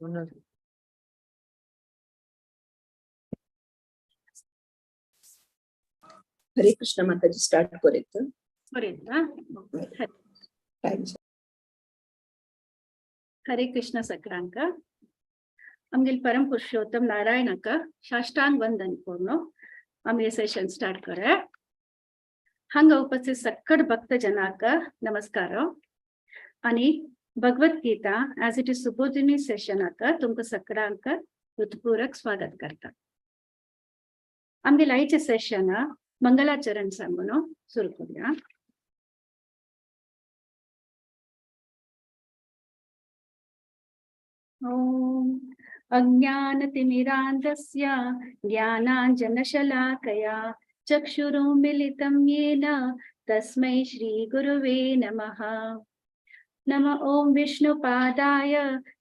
हरे कृष्ण माताजी स्टार्ट करेत. करेत. हरे कृष्ण सगळ्यांक आमगेल परम पुरुषोत्तम नारायणाक साष्टांग वंदन पूर्ण आमगे सेशन स्टार्ट करे. हांगा उपस्थित सक्कड भक्त जनाक नमस्कार आणि Bhagavad Gita as it is Subodhini सेशनाक तुमकां सगळ्यांक हृत्पूर्वक स्वागत करता. आमगे आयचे सेशन मंगलाचरण सांगून सुरू करूया. ॐ अज्ञानतिमिरान्धस्य ज्ञानाञ्जनशलाकया चक्षुरुन्मीलितं येन तस्मै श्रीगुरुवे नमः. नम ॐ विष्णुपादाय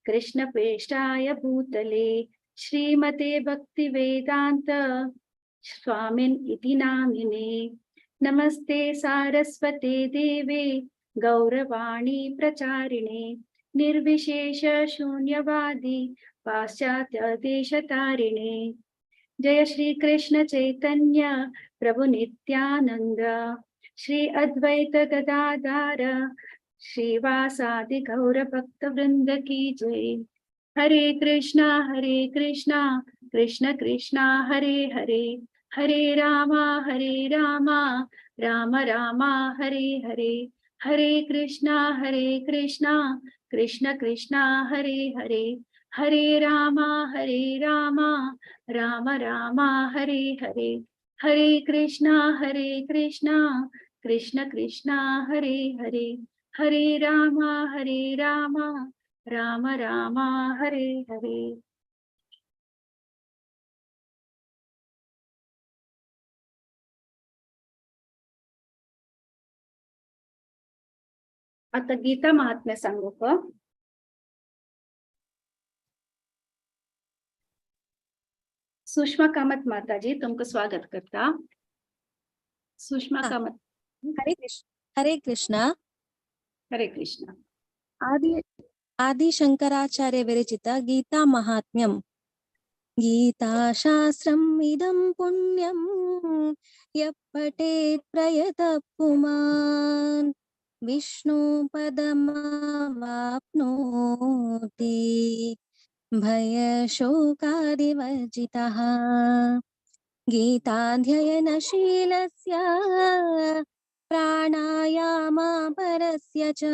कृष्णप्रेष्ठाय भूतले श्रीमते भक्तिवेदान्त स्वामिन् इति नामिने. नमस्ते सारस्वते देवे गौरवाणी प्रचारिणे निर्विशेष शून्यवादी पाश्चात्य देशतारिणे. जय श्री कृष्ण चैतन्य प्रभु नित्यानंद श्री अद्वैत गदाधार श्रीवासादि गौर भक्त वृंद की जय. हरे कृष्णा कृष्ण कृष्णा हरे हरे, हरे रामा राम रामा हरे हरे. हरे कृष्णा कृष्ण कृष्णा हरे हरे, हरे रामा राम रामा हरे हरे. हरे कृष्णा कृष्ण कृष्णा हरे हरे, हरे रामा राम रामा हरे हरे. आता गीता महात्म्य सांगू का? सुषमा कामत माताजी तुमका स्वागत करता. सुषमा कामत. हरे कृष्ण हरे कृष्ण हरे कृष्ण. आदि आदि शंकराचार्य विरचित गीता महात्म्यम. गीता शास्त्रम् इदं पुण्यं यः पठेत् प्रयतः पुमान् विष्णु पदमावाप्नोति भयशोकादिवर्जितः. गीताध्ययनशीलस्य प्राणायामापरस्य च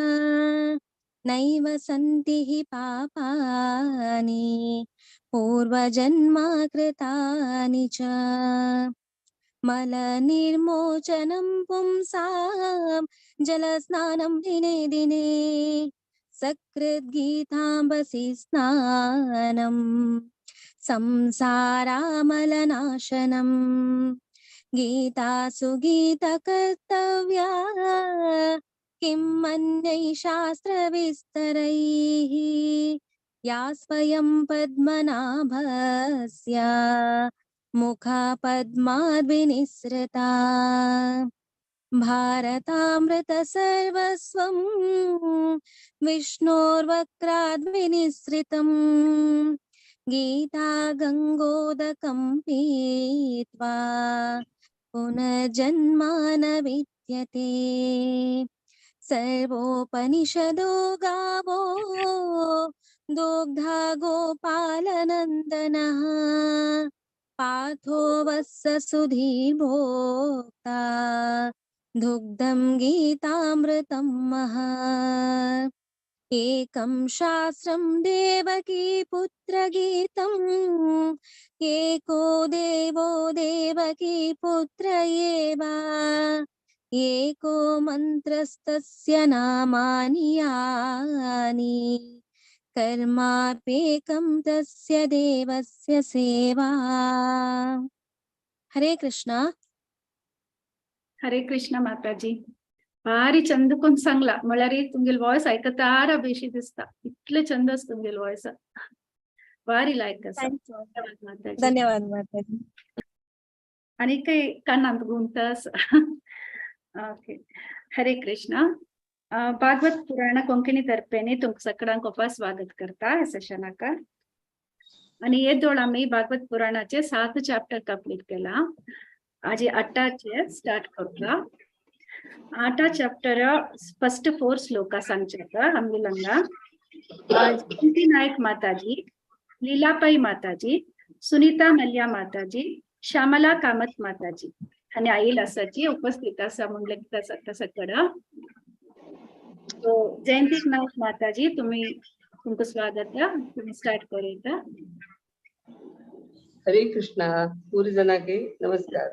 नैव सन्ति हि पापानि पूर्वजन्मा कृतानि च. मलनिर्मोचनं पुंसां जलस्नानं दिने दिने सकृद्गीताम्बसि स्नानं संसारामलनाशनं. गीतासु गीतकर्तव्या किं अन्यैः शास्त्रविस्तरैः या स्वयं पद्मनाभस्य मुखा पद्माद्विनिसृता. भारतामृत सर्वस्वं विष्णोर्वक्राद्विनिसृतं गीता गंगोदकं पीत्वा पुनर्जन्म न विद्यते. सर्वोपनिषदो गावो दोग्धा गोपालनन्दनः पार्थो वत्स सुधीर्भोक्ता दुग्धं गीतामृतं महत्. एकं शास्त्रं देवकी पुत्रगीतम् एको देवो देवकी पुत्र एव एको मन्त्रस्तस्य नामानि यानि कर्मापेकं तस्य देवस्य सेवा. हरे कृष्णा. हरे कृष्ण माताजी. भारी चंद कोण सांगला म्हळ्यार तुमगेल वॉयस आयकतारा बेशी दिसता, इतले चंद आसा तुमगेल वॉयस, भारी लायक आसा. माताजी धन्यवाद माताजी. आणि काही कानांत गुंत आसा. ओके हरे कृष्ण. भागवत पुराण कोंकणी तर्फेने तुमकां सगळ्यांक ओपा स्वागत करता ह्या सेशनाक. आनी हे दोळ आमी भागवत पुराणाचे 7 चॅप्टर कंप्लीट केला. आजी 8चे स्टार्ट करता. 8 चॅप्टर फर्स्ट 4 श्लोका सांगचे आमगेलंगा. जयंती नायक माताजी, लीलापाई माताजी, सुनीता मल्या माताजी, श्यामला कामत माताजी आणि आईल आसाची उपस्थित आसा म्हणले सगळं. तो जयंती नायक माताजी, तुम्ही तुमचं स्वागत, तुम्ही स्टार्ट करूया. हरे कृष्णा, पूरी जना के नमस्कार.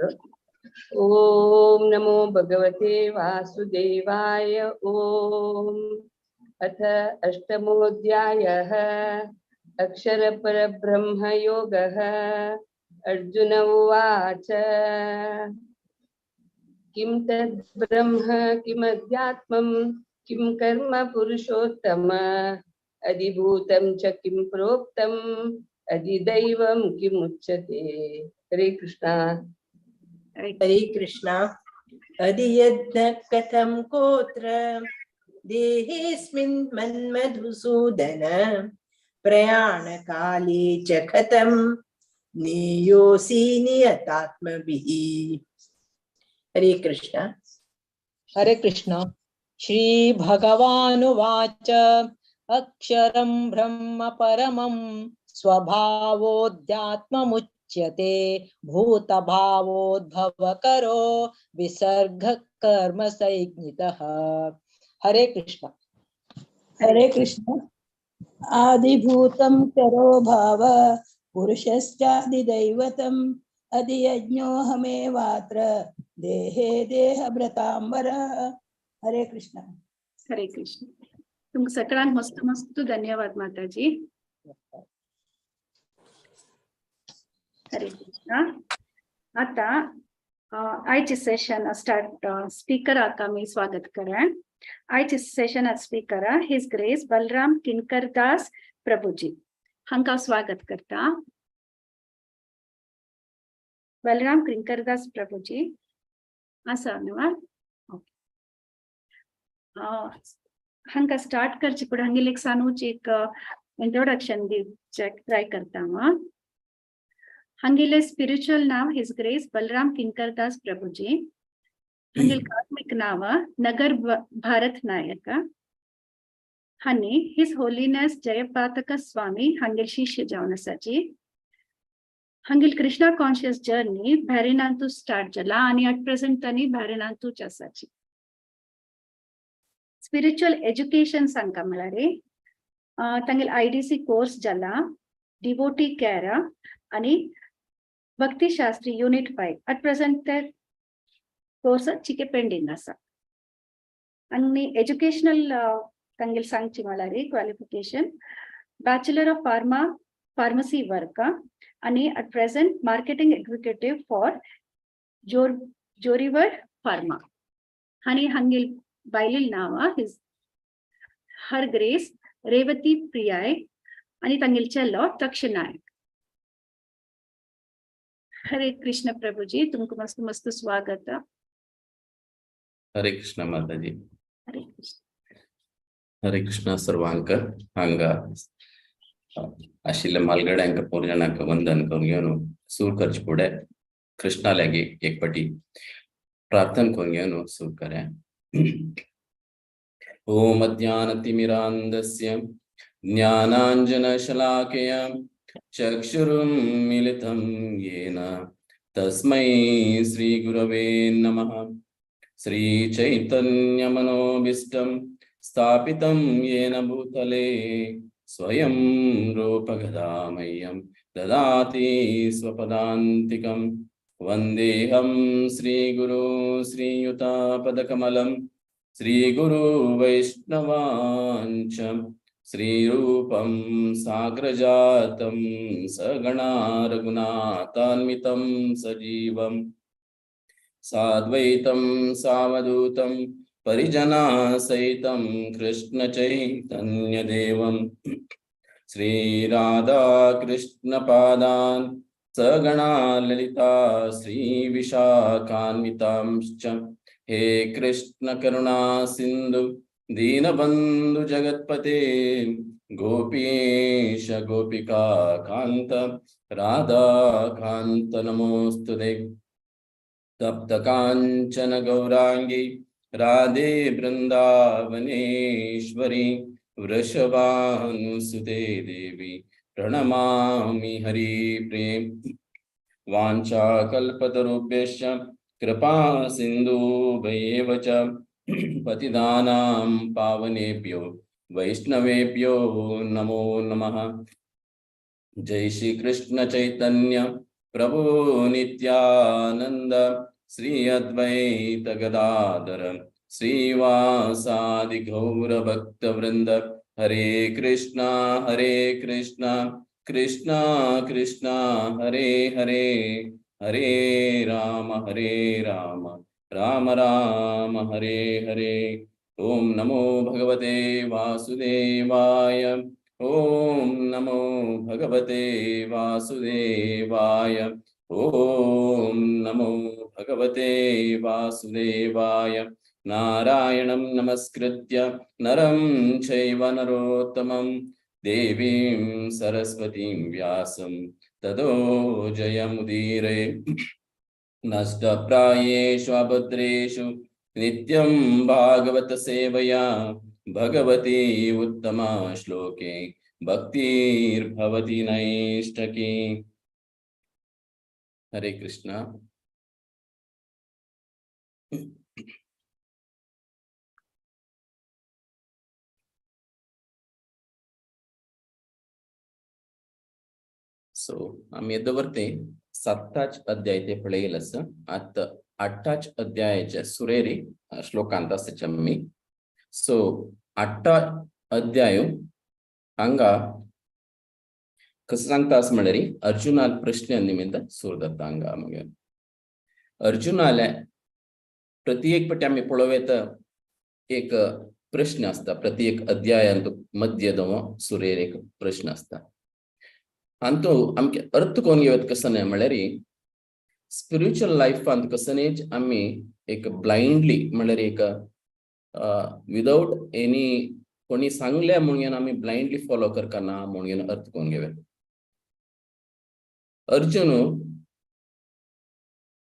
ओम नमो भगवते वासुदेवाय. ओम अथ अष्टमोऽध्यायः अक्षर परब्रह्म योगः. अर्जुन उवाच, किं तद् ब्रह्म किमध्यात्मं किं कर्म पुरुषोत्तम, अधिभूतं च किं प्रोक्तम् अधिदैवं किमुच्यते. हरे कृष्णा. हरे कृष्णा. अधियज्ञ कथं कोत्र देहेऽस्मिन् मन्मधुसूदन, प्रयाणकाले च कथं ज्ञेयोऽसि नियतात्मभिः. हरे कृष्णा. हरे कृष्णा. श्री भगवानुवाच, अक्षरं ब्रह्म परमं स्वभावोऽध्यात्ममुच्यते, भूतभावोद्भवकरो विसर्ग कर्म संज्ञितः. हरे कृष्ण. हरे कृष्ण. आदिभूतं चरो भाव पुरुषश्चादिदैवतम्, अधियज्ञोऽहमेवात्र देहे देहभृतां वर. हरे कृष्ण. हरे कृष्ण. तुमका सगळ्यांक मस्त मस्त धन्यवाद माताजी. हरे कृष्ण. आता आयचे सेशन स्टार्ट. स्पीकराक आमी स्वागत करा. आयचे सेशनात speaker his grace Balram Kinkardas Prabhuji हांकां स्वागत करता. बलराम किंकरदास प्रभुजी आसा न्हू? हांकां स्टार्ट करचे फुडें हांगेले एक सानूच एक इंट्रोडक्शन दिवचें ट्राय करता हांव. हांगेले स्पिरिच्युअल नाव his grace Balram Kinkardas Prabhuji. हांगेले कार्मिक नाव नगर भारत नायक. हांणी his holiness Jayapataka स्वामी हांगेले शिष्य जावन आसाची. हांगेले कृष्णा कॉन्शियस जर्नी बॅरिनांतू स्टार्ट जाला आनी एट प्रेझेंट तांणी बॅरिनांतूच आसाची. स्पिरिच्युअल एज्युकेशन सांगता म्हळ्यार तांगेले IDC course जाला, डिवोटी केअर आनी भक्ती शास्त्री युनिट 5. एट प्रेझेंट ते कोर्स चिके पेंडींग आसा. आनी एज्युकेशनल तांगेले सांगची म्हळ्यार qualification bachelor of pharmacy work आनी at present marketing executive for जोरिवर pharma. आनी हांगेले बायलेले नांव his her grace Revati प्रियाय आनी तांगेले चेलो तक्ष नायक. हरे कृष्ण प्रभुजी, तुमकां मस्त मस्त स्वागत. हरे कृष्ण माताजी. हरे कृष्ण. हरे कृष्ण सर्वांक. हांगा आशिल्ल्या मालगड्यांक पोरजणांक वंदन करून घेवन सूर करचे फुडें कृष्णा लागीं एक पटी प्रार्थना करून घेवन सूर करें. ओम अज्ञानतिमिरान्धस्य ज्ञानाञ्जनशलाकया चक्षुरुन्मीलितं येन तस्मै श्रीगुरवे नमः. श्रीचैतन्यमनोभीष्टं स्थापितं येन भूतले स्वयं रूपगदामह्यं ददाति स्वपदान्तिकं. वन्देऽहं श्रीगुरु श्रीयुतापदकमलं श्रीगुरु वैष्णवाञ्च श्रीरूपं साग्रजातं सगणा रघुनाथान्वितं सजीवं साद्वैतं सावधूतं परिजनासहितं कृष्ण चैतन्यदेवं श्रीराधाकृष्णपादान् सगणा ललिता श्रीविशाखान्वितांश्च. हे कृष्ण करुणा सिंधु दीनबंधु जगत्पते गोपीश गोपिका कांत राधा कांत नमोस्तुते। तप्त कांचन गौरांगी राधे वृंदावनेश्वरी वृषभानुसुते देवी प्रणमामि हरिप्रिये। वाञ्छाकल्पतरुभ्यश्च कृपा सिन्धुभ्येव च पतितानां पावनेभ्यो वैष्णवेभ्यो नमो नमः। जय श्री कृष्ण चैतन्य प्रभु नित्यानंद श्री अद्वैत गदाधर श्रीवासादि गौर भक्त वृंद। हरे कृष्णा कृष्णा कृष्णा हरे हरे, हरे राम राम राम हरे हरे। ओम नमो भगवते वासुदेवाय। ओम नमो भगवते वासुदेवाय। ओम नमो भगवते वासुदेवाय। नारायणं नमस्कृत्य नरं चैव नरोत्तमं देवीं सरस्वतीं व्यासं ततो जयमुदीरये। नष्टप्रायेषु अभद्रेषु नित्यं भागवत सेवया भगवती उत्तमा श्लोके भक्तिर्भवति नैष्ठकी। हरे कृष्णा। सो आम्ही दवरते 7 अध्याय ते पळयला आसा। आतां 8 अध्यायाच्या सुरेरी श्लोकांत आसा आमी। सो 8 अध्याय हांगा कसं सांगता असं म्हणल्यार अर्जुनाल प्रश्न निमित्त सूर जाता हांगा। मागीर अर्जुनाले प्रति एक पटी आमी पळोवं येता एक प्रश्न आसता, प्रति एक अध्यायांत मध्य दवो सुरेर एक प्रश्न आसता। आनी तो आमके अर्थ कोण घेवत कसो न्हय म्हणल्यार स्पिरिच्युअल लायफांत कसं न्हय आमी एक ब्लायंडली म्हणल्यार एक विदाउट एनी कोणी सांगले म्हणून आमी ब्लायंडली फॉलो करना म्हणून अर्थ कोण घेवत। अर्जुन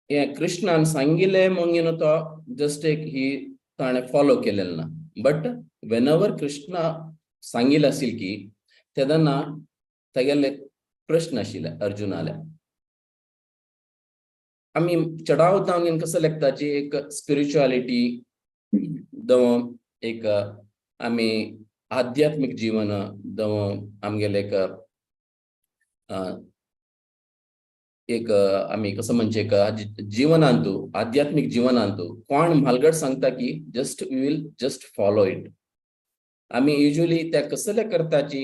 हे कृष्णान सांगिल्लें म्हणून तो जस्ट एक ही ताणें फॉलो केलें ना, बट वेनवर कृष्णा सांगिल्लें आशिल्लें की तेन्ना तागेले प्रश्न आशिल्ले अर्जुनाले। आमी चडावत जावन कसो लेखताची एक स्पिरिच्युअलिटी दव एक आमी आध्यात्मीक जीवन दव आमगेले एक एक आमी कसं म्हणचे एक जीवनांतू आध्यात्मीक जीवनांतू कोण म्हालगड सांगता की just we will just follow it. आमी युजुअली त्या कसले करताची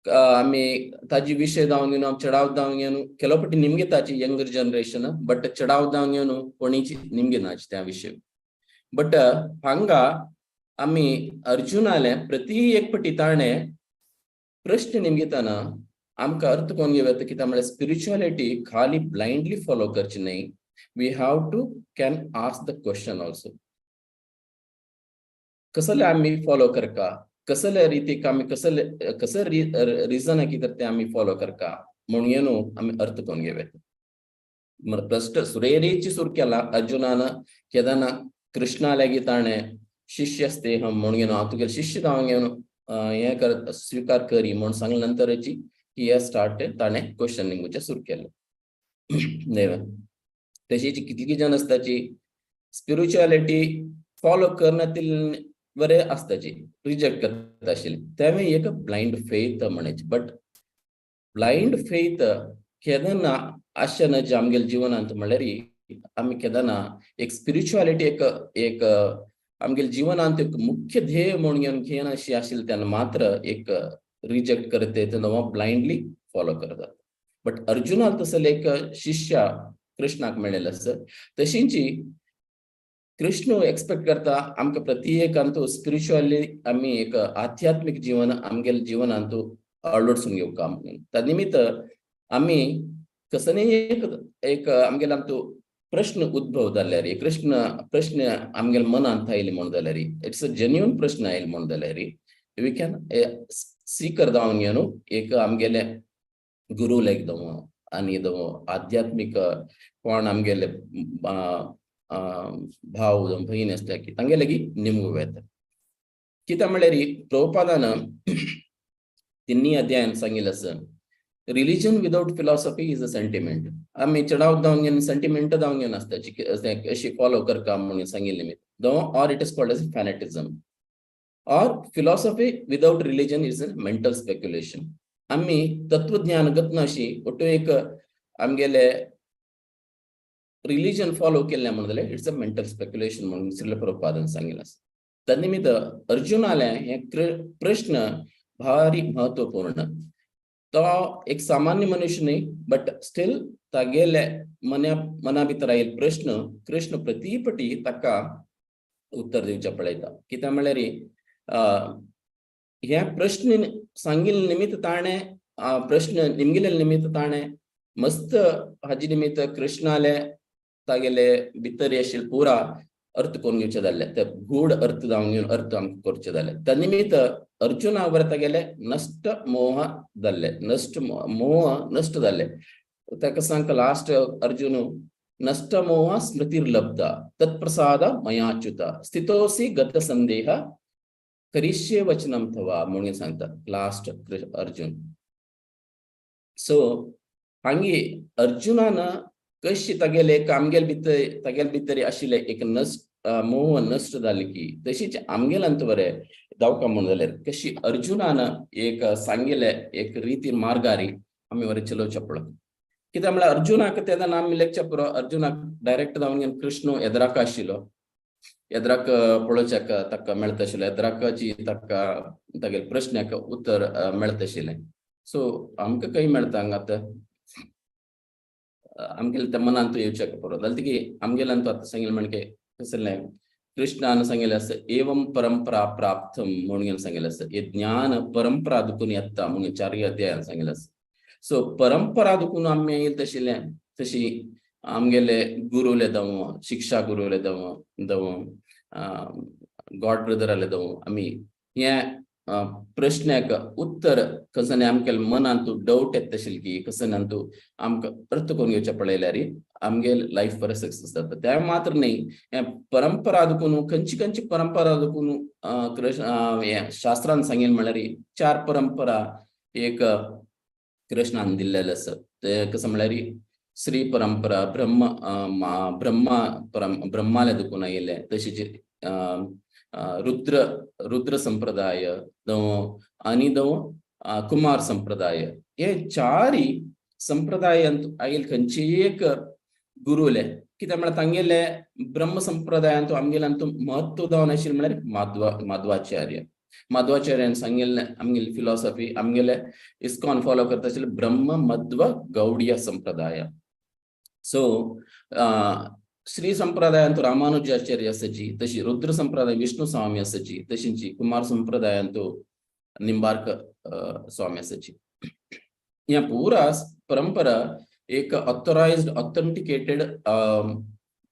आमी ताजी विशय जावन घेवन चडाव जावन घेवन ಕೆಲವು ಪಟ್ಟಿ ನಿಮ್ಗೆ ತಾಚಿ ಯಂಗರ್ ಜನರೇಷನ್ ಬಟ್ चडाव जावन घेवन कोणीची निमगे नाची त्या विशय। बट हांगा आमी अर्जुनाले प्रति एक पटी ताणे प्रश्न निमगिताना आमकां अर्थ कोण घेवता कित्याक म्हळ्यार स्पिरिच्युअलिटी खाली ब्लायंडली फॉलो करची न्हय, we have to can ask the question also. कसले आमी फॉलो करका, कसले रितीक आमी कसले कसं रिजन कित्याक ते आमी फॉलो करका म्हणून न्हू आमी अर्थ कोण घेवता। प्रश्न सुरेरीची सुर केला अर्जुनान केदना कृष्णा लागीं ताणें शिष्यस्तेहम म्हणून हांव तुगेले शिष्य जावन घेवन हें कर स्विकार करी म्हूण सांगले नंतरची ही हे स्टार्ट ताणें क्वेश्चन निमगुचें सुरू केलें। तशीच कितली जन आसताची स्पिरिच्युअलिटी फॉलो करनातील बरे आसताची रिजेक्ट करता आशिल्ले, तें एक ब्लायंड फेथ म्हणायची। बट ब्लायंड फेथ केन्ना आसचें ना जे आमगेल्या जिवनांत म्हणल्यार आमी केन्ना एक स्पिरिच्युअलिटी एक एक आमगेल्या जिवनांत एक मुख्य ध्येय म्हणून घेवन घेयना अशी आशिल्ली तेन्ना मात्र एक रिजेक्ट करते तेन्ना ब्लायंडली फॉलो करतात। बट अर्जुनाक तसले एक शिष्य कृष्णाक मेळिल्लो आसा, तशींची कृष्ण एक्सपेक्ट करता आमकां प्रत्येकांतू स्पिरिच्युअली आमी एक आध्यात्मीक जीवन आमगेल्या जिवनांतू अळवडसून घेवका म्हणून। त्या निमित्त आमी कसलेय एक एक आमगेल्या आमचो प्रश्न उद्भव जाल्यार कृष्ण प्रश्न आमगेल्या मनांत आयले म्हूण जाल्यार it's a genuine प्रश्न आयले म्हूण जाल्यार We can सीकर जावन घेवन एक आमगेले गुरू लायक दवो आनी दवो आध्यात्मीक कोण आमगेले भाव भयण आसता की तांगे लागीं निमगू येता. कित्याक म्हणल्यार प्रभुपादान तिन्ही अध्यायान सांगिल्लें आसा, religion without philosophy is a sentiment. आमी चडावत जावन घेवन सेंटिमेंट जावन घेवन आसता अशी फॉलो करका म्हणून सांगिल्लें मी दो, or it is called as fanatism, or philosophy without religion is a mental speculation. आमी तत्वज्ञान गत अशी ಒಟ್ಟು एक आमगेले रिलिजन फॉलो केल्लें म्हणून जाल्यार it's a mental speculation म्हणून श्रील प्रभुपादान सांगिल्लें आसा. तन्निमित्त अर्जुनाले हे प्रश्न भारी महत्वपूर्ण. तो एक सामान्य मनुष्य न्ही, बट स्टील तागेले मना मना भितर आयिल्ले प्रश्न कृष्ण प्रतिपटी ताका उत्तर दिवचें पळयता. कित्याक म्हणल्यार हे प्रश्न सांगिल्ले निमित्त ताणें, प्रश्न निमगिल्ले निमित्त ताणें मस्त हाजे निमित्त कृष्णाले तागेले भितर आशिल्ले पुरा अर्थ करून घेवचे जाल्ले, ते गूढ अर्थ जावन घेवन अर्थ आमकां करचे जाले. त्या निमित्त अर्जुना बरें तागेले नश्ट मोह जाल्ले, नश्ट मोह नश्ट जाल्ले. ताका सांगता लास्ट अर्जुन, नष्ट मोह स्मृतिर्लब्धा तत्प्रसाद मयाच्युत स्थितोसी गत संदेह करिष्ये वचनम तवा म्हणून सांगता लास्ट अर्जुन. सो हांगी अर्जुनान कशी तागेले आमगेले भितर तागेले भितर आशिल्ले एक नश्ट मोह नश्ट जाले की तशीच आमगेल्यान बरें दावका म्हणून जाल्यार कशी अर्जुनान एक सांगिल्ले एक रिती मार्गारी आमी बरें चलोवचें पडलो. कित्याक म्हळ्यार अर्जुनाक तेन्ना आमी लेखचे पुरो, अर्जुनाक डायरेक्ट जावन कृष्ण एदराक आशिल्लो, एदराक पळोवच्याक ताका मेळता आशिल्लो, एदराकाची ताका तागेले प्रश्नाक उत्तर मेळता आशिल्लें. सो आमकां खंय मेळता हांगा आतां आमगेले त्या मनांत येवच्याक पुरो जाल्यार ती आमगेल्यान आतां सांगिल्लें म्हणके कसलें कृष्णान सांगिल्लें आसा, एवं परंपरा प्राप्तम म्हणून सांगिल्लें आसा, हे ज्ञान परंपरा दुखून येता म्हणून चारय अध्यायान सांगिल्लें आसा. सो परंपरा दुखून आमी येयल तशिल्लें तशी आमगेले गुरुले दव, शिक्षा गुरुले दव दव, गॉड ब्रदराले दव आमी हे प्रश्नाक उत्तर कसने आमगेले मनांत डाउट येता आशिल्ली की कसने आमकां अर्थ करून घेवचें पळयल्यार आमगेले लायफ बरें सक्सेस जाता. तें मात्र न्ही, हे परंपरा दुखून खंयची खंयची परंपरा दुखून कृष्ण हे शास्त्रान सांगिल्लें म्हणल्यार चार परंपरा एक कृष्णान दिल्लेलें आसा. ते कसं म्हणल्यार श्री परंपरा ब्रह्म ब्रह्मा ब्रह्माले दुखून आयिल्लें, तशीच रुद्र रुद्र संप्रदाय दव आनी दव कुमार संप्रदाय, हे चारी संप्रदायांत आयल खंयची एक गुरुले. कित्याक म्हळ्यार तांगेले ब्रह्म संप्रदायांत आमगेल्यान म्हत्व जावन आशिल्लें म्हळ्यार माध्वाचार्य. माध्वाचार्यान सांगिल्लें आमगेली फिलॉसॉफी आमगेले इस्कॉन फॉलो करता आशिल्लें ब्रह्म मध्व गौडीय संप्रदाय. सो श्री संप्रदायांत रामानुजाचार्य आसाची, तशी रुद्र संप्रदाय विष्णु स्वामी आसाची, तशींची कुमार संप्रदायांत निंबार्क स्वामी आसाची. ह्या पुरा परंपरा एक ऑथरायज्ड ऑथेंटिकेटेड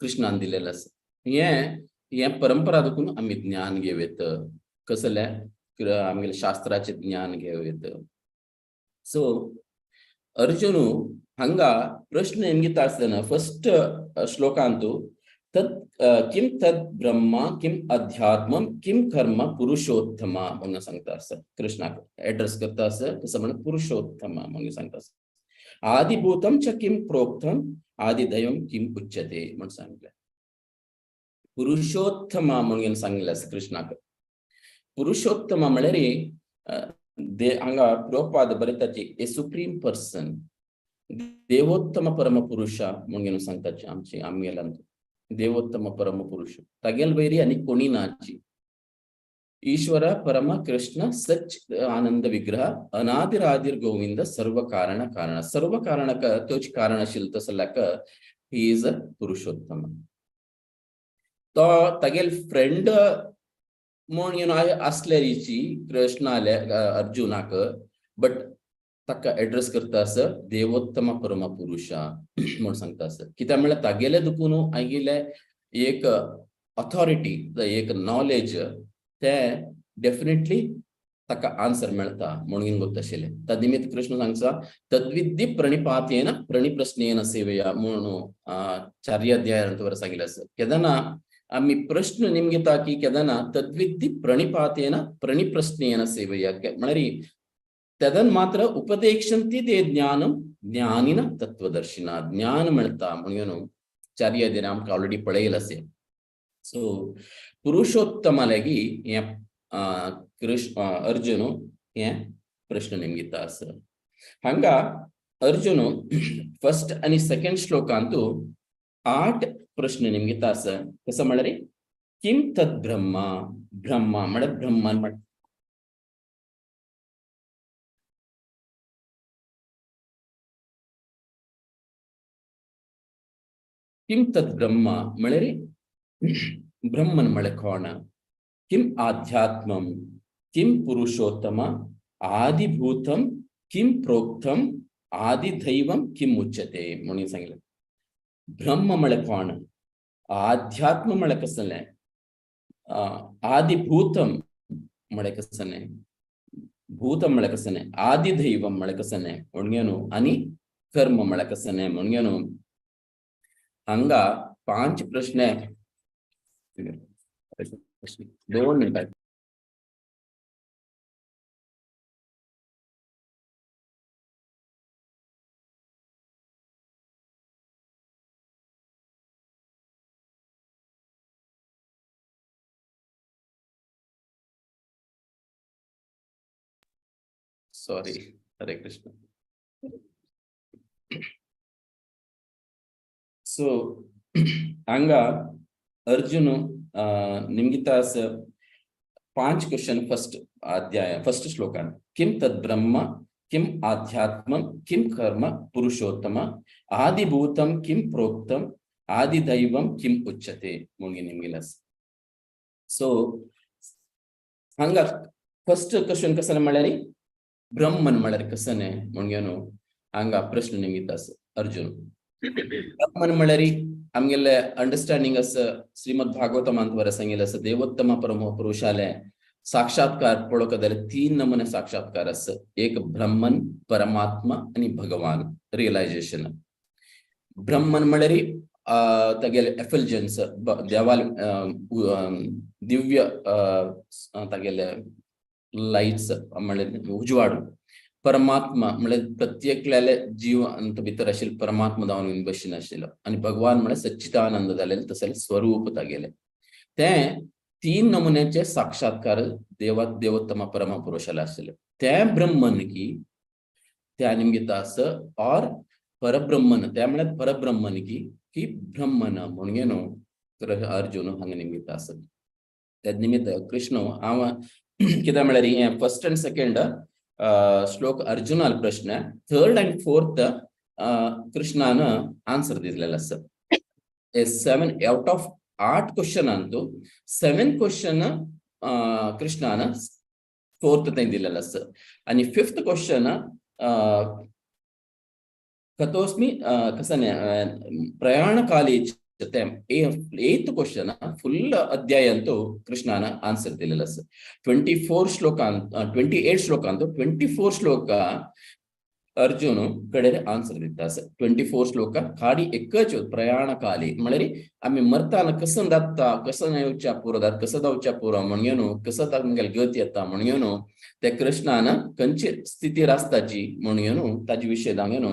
कृष्णान दिलेलें आसा. हे परंपरा दुखून आमी ज्ञान घेवं, कसलें आमगेले शास्त्राचें ज्ञान घेवं. सो अर्जुन हांगा प्रश्न इंगिता आसतना फर्स्ट श्लोकांतु तत् किम तत् ब्रह्म किम अध्यात्मम किम कर्म पुरुषोत्तम म्हणून सांगता आसा. कृष्णाक एड्रेस करता आसा कसं म्हणून पुरुषोत्तम म्हणून सांगता आसा. आदिभूतम च किम प्रोक्तम आदिदैवम किम उच्यते म्हणून सांगले. पुरुषोत्तम म्हणून सांगिल्लें आसा कृष्णाक. पुरुषोत्तम म्हळ्यार हांगा प्रभुपाद बरयताची ए सुप्रीम पर्सन, देवोत्तम परमपुरुष म्हणून सांगताची आमची आमगेल्यान देवोत्तम परमपुरुष तागेल वैरी आनी कोणी नाची. ईश्वर परम कृष्ण सच आनंद विग्रह अनादिरादिर गोविंद सर्व कारण कारण सर्व कारण तोच कारण आशिल्लो तसल्याक he is a Purushottam. तो तागेल फ्रेंड म्हूण आसलेरीची कृष्णाले अर्जुनाक, बट ताका एड्रेस करता आसा देवोत्तम परम पुरुषा म्हूण सांगता आसा. कित्याक म्हळ्यार तागेले दुखून आयिल्ले एक ऑथॉरिटी, एक नॉलेज ते डेफिनेटली ताका आन्सर मेळता म्हणून गोत्ताशिल्लें. तद्निमित्त कृष्ण सांगता तद्विद्धी प्रणिपातेन प्रणिप्रश्नेन सेवया म्हणून चार्य अध्यायांत वर सांगिल्लें आसा. केदना आमी प्रश्न निमगिता की केदना तद्विद्धी प्रणिपातेन प्रणिप्रश्नेन सेवया म्हळ्यार तदन मात्र उपदेक्षंती ते ज्ञानम ज्ञानिन तत्वदर्शिना ज्ञान मेळता म्हणून चार्य अध्याय आमकां ऑलरेडी पळयलें आसा. सो पुरुषोत्तमालागी हें कृष्ण अर्जुन हे प्रश्न निमगिता आसा. हांगा अर्जुन फर्स्ट आनी सेकंड श्लोकांतु 8 प्रश्न निमगिता आसा. कसो म्हळ्यार किम तद ब्रह्म, ब्रह्म म्हळ्यार ब्रह्मन म्हळ्यार किम तद ब्रह्म म्हळ्यार ब्रह्मन म्हळ्यार कोण, किम आध्यात्मम, किम पुरुषोत्तम, आदिभूतम किम प्रोक्तम, आदिदैवम किम उच्यते म्हणून सांगितलं. ब्रह्म म्हळ्यार कोण, आध्यात्म म्हळ्यार कसलें, आदिभूतम म्हळ्यार कसलें, भूतम म्हळ्यार कसलें, आदिदैवम म्हळ्यार कसलें म्हणून आनी कर्म म्हळ्यार कसलें म्हणून हांगा 5 प्रश्न. 2 मिनिटां. सॉरी. हरे कृष्ण. सो हांगा अर्जुन निमगिता 5 क्वेश्चन फर्स्ट अध्याय फर्स्ट श्लोकान किम तद ब्रह्म किम आध्यात्मम किम कर्म पुरुषोत्तम आदिभूतम किम प्रोक्तम आदिदैवम किम उच्यते म्हणून निमगिला. सो हांगा फर्स्ट क्वेश्चन कसं म्हळ्यार ब्रह्मन म्हळ्यार कसं म्हणून हांगा प्रश्न निमगिता अर्जुन. ब्रह्मन म्हळ्यार आमगेले अंडरस्टँडिंग आसा श्रीमद भागवतमांत वर सांगिल्लें आसा देवोत्तम परम पुरुषाले साक्षात्कार पळोवंक जाल्यार 3 नमुने साक्षात्कार आसा. एक ब्रह्मन, परमात्मा आनी भगवान रियलायजेशन. ब्रह्मन म्हळ्यार तागेले एफिल्जन्स देवाल दिव्य तागेले लायट्स म्हळ्यार उजवाड. परमात्मा म्हळ्यार प्रत्येकल्याले जीव अंत भितर आशिल्लो परमात्मा जावन बशीन आशिल्लो आनी भगवान म्हळ्यार सच्चिदानंद जालेले तसले स्वरूप तागेले. ते 3 नमुन्याचे साक्षात्कार देवा देवोत्तम परम पुरुषाला आशिल्ले. ते ब्रह्मन की त्या निमगिता आसा और परब्रह्मन त्या म्हळ्यार परब्रह्मन की की ब्रह्मन म्हणून न्हू अर्जुन हांगा निमगिता आसा. त्या निमित्त कृष्ण हांव कितें म्हळ्यार हें फर्स्ट आनी सेकंड श्लोक अर्जुनाल प्रश्न, थर्ड अँड फोर्थ कृष्णान आन्सर दिलेला आसा. 7 आउट ऑफ 8 क्वेश्चन अंतु 7 क्वेश्चन कृष्णान फोर्थ थंय दिलेला आसा. आनी फिफ्थ क्वेश्चन कतोस्मी कसं प्रयाण काले 8th question full अध्याय अंतु कृष्णान आन्सर दिलेला आसा. 24 श्लोकांत 28 श्लोकांत 24 श्लोक अर्जुन कडेन आन्सर दिता आसा. 24 श्लोक खाडी एकच प्रयाण काले म्हळ्यार आमी मरताना कसं जाता कसं येवच्या पुरो जात कसं जावच्या पुरो म्हणून कसं तांगेले गती येता म्हणून ते कृष्णान खंयची स्थितीर आसताची म्हणून ताजे विशय दांगेन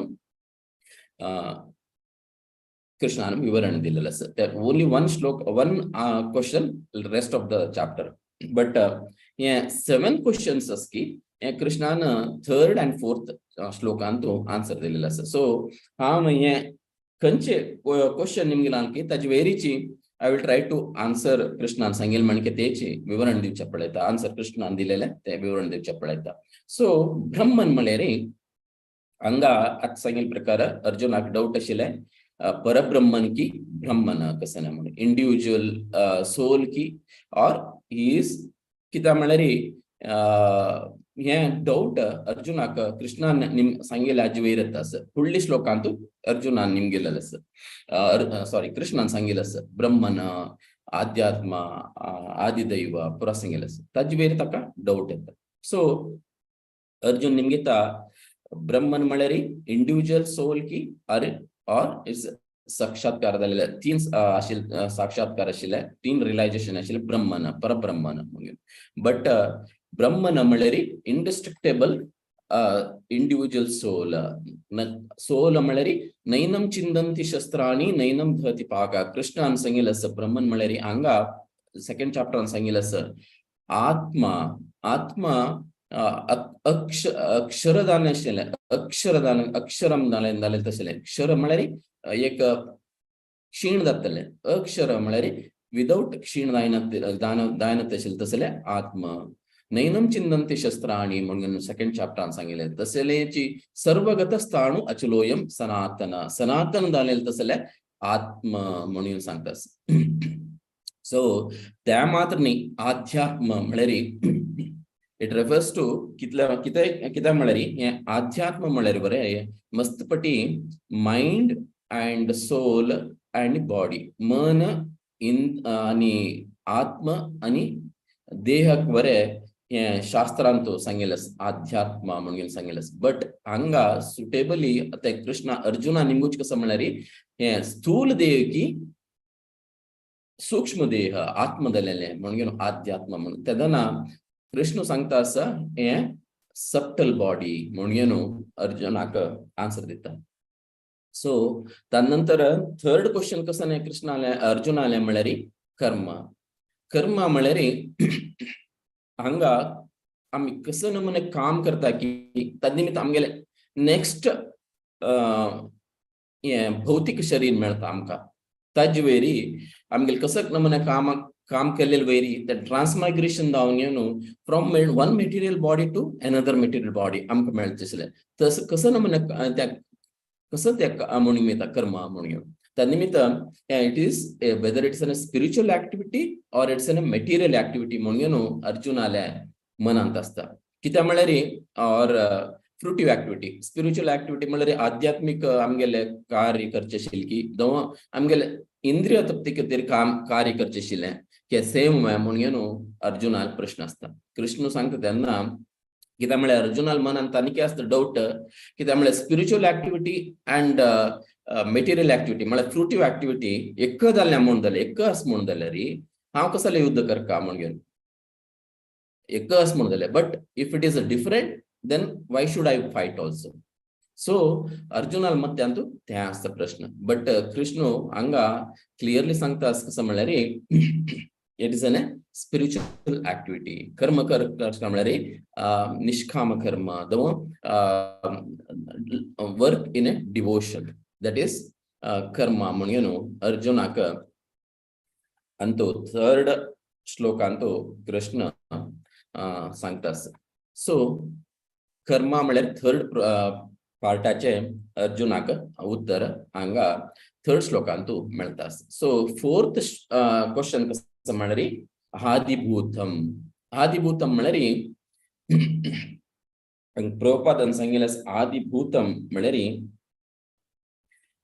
कृष्णान विवरण दिलेलं आसा. Only 1 Shlok 1 question rest of the chapter but हे 7 क्वेश्चन्स आसा की हे कृष्णान थर्ड अँड फोर्थ श्लोकांत आन्सर दिलेलं आसा. सो हांव हे खंयचे क्वेश्चन निमगिला की ताजे वेरीची I will try to answer कृष्णान सांगिल्लें म्हणके तेची विवरण दिवचें पळयता. आन्सर कृष्णान दिलेलें तें विवरण दिवचें पळयता. सो ब्रह्मन म्हळ्यार हांगा आतां सांगिल्ले प्रकार अर्जुनाक डावट आशिल्लें परब्रह्मन की ब्रह्मन कसं म्हणून इंडिविज्युअल सोल की और he is कित्याक म्हळ्यार हें डावट अर्जुनाक कृष्णान निम सांगिल्लें हाजे वयर येता आसा. फुडल्या श्लोकांत अर्जुनान निमगिल्लें आसा, सॉरी कृष्णान सांगिल्लें आसा ब्रह्मन आध्यात्म आदिदैव पुरा सांगिल्लें आसा. ताजे वयर ताका डावट येता. सो अर्जुन निमगिता ब्रह्मन म्हळ्यार इंडिव्हिज्युअल सोल की अर ऑर is साक्षात्कार जालेले तीन आशिल्ले, साक्षात्कार आशिल्ले, तीन रियलायझेशन आशिल्ले ब्रह्मन, परब्रह्मन. बट ब्रह्मन म्हळ्यार इंडिस्ट्रक्टेबल इंडिव्हिज्युअल सोल. सोल म्हळ्यार नैनम चिंदंती शस्त्राणि नैनम दहती पावका. कृष्णान सांगिल्लें आसा ब्रह्मन म्हळ्यार हांगा सेकंड चॅप्टरान सांगिल्लें आसा आत्मा, आत्मा अक्ष अक्षरदान आशिल्लें, अक्षरदान, अक्षरम जालें जालें तशें. क्षर म्हळ्यार एक क्षीण जातलें, अक्षर म्हळ्यार विदाउट क्षीण जायना जायना तशें तसलें आत्मा. नैनम चिंदंती शस्त्राणि म्हणून सेकंड चॅप्टरान सांगिल्लें. तसलेची सर्वगत स्थाणु अचलोयम सनातन, सनातन जालें तसलें आत्मा म्हणून सांगता. सो त्या मात्र न्ही, आध्यात्म म्हळ्यार it refers to कितल्या कितें कित्याक म्हळ्यार हें आध्यात्म म्हळ्यार बरें मस्तपटी mind and soul and body, मन इन आनी आत्म आनी देहाक बरें हें शास्त्रांत सांगिल्लें आध्यात्म म्हणून सांगिल्लें. बट हांगा सुटेबली आतां कृष्णा अर्जुना निमगूच कसो म्हळ्यार हें स्थूल देह की सूक्ष्म देह आत्म जालेलें म्हणून आध्यात्म म्हणून. तेन्ना कृष्ण सांगता आसा हें सबटल बॉडी म्हणून अर्जुनाक आन्सर दिता. सो त्यानंतर थर्ड क्वेश्चन कसं न्ही कृष्णाले अर्जुनाले म्हळ्यार कर्म. कर्म म्हळ्यार हांगा आमी कसं नमुने काम करता की तद निमित्त आमगेले नेक्स्ट हें भौतीक शरीर मेळटा आमकां. ताजे वयरी आमगेले कसं नमुने काम काम केल्लेले वयरी ते ट्रान्समायग्रेशन जावन येवन from one material body to another material body आमकां मेळटा तसलें. तसं कसं नमुने त्या कसं त्या म्हणून येता कर्म म्हणून. त्या निमित्त it is whether it's an spiritual activity or it's an material activity म्हणून अर्जुनाल्या मनांत आसता. कित्याक म्हळ्यार or fruitive activity, spiritual activity म्हळ्यार आध्यात्मीक आमगेले कार्य करचें आशिल्लें की जावं आमगेले इंद्रिय तृप्ती खातीर काम कार्य करचें आशिल्लें की सेम म्हणून अर्जुनाक प्रश्न आसता. कृष्ण सांगता तेन्ना कित्याक म्हळ्यार अर्जुनाल मनांत आनी कितें आसता डावट, कित्याक म्हळ्यार spiritual activity and material activity म्हळ्यार फ्रुटीव एक्टिविटी एक जालें म्हूण जालें, एक आसा म्हूण जाल्यार हांव कसलें युद्ध करका म्हणून एक आसा म्हूण जालें. But if it is a different then why should I fight also. So अर्जुनाल मत्यांतू तें आसता प्रश्न. बट कृष्ण हांगा क्लियरली सांगता आसा कसो म्हळ्यार it is an spiritual activity. कर्म कर म्हळ्यार निष्काम कर्म, work in a devotion, that is karma म्हणून अर्जुनाक अंतू थर्ड श्लोकांतू कृष्ण सांगता. सो कर्मा म्हळ्यार थर्ड पार्टाचे अर्जुनाक उत्तर हांगा थर्ड श्लोकांतू मेळटा. सो फोर्थ क्वेश्चन कसो म्हळ्यार आदिभूतम. आदिभूतम म्हळ्यार प्रभुपादान सांगिल्लें आदिभूतम म्हळ्यार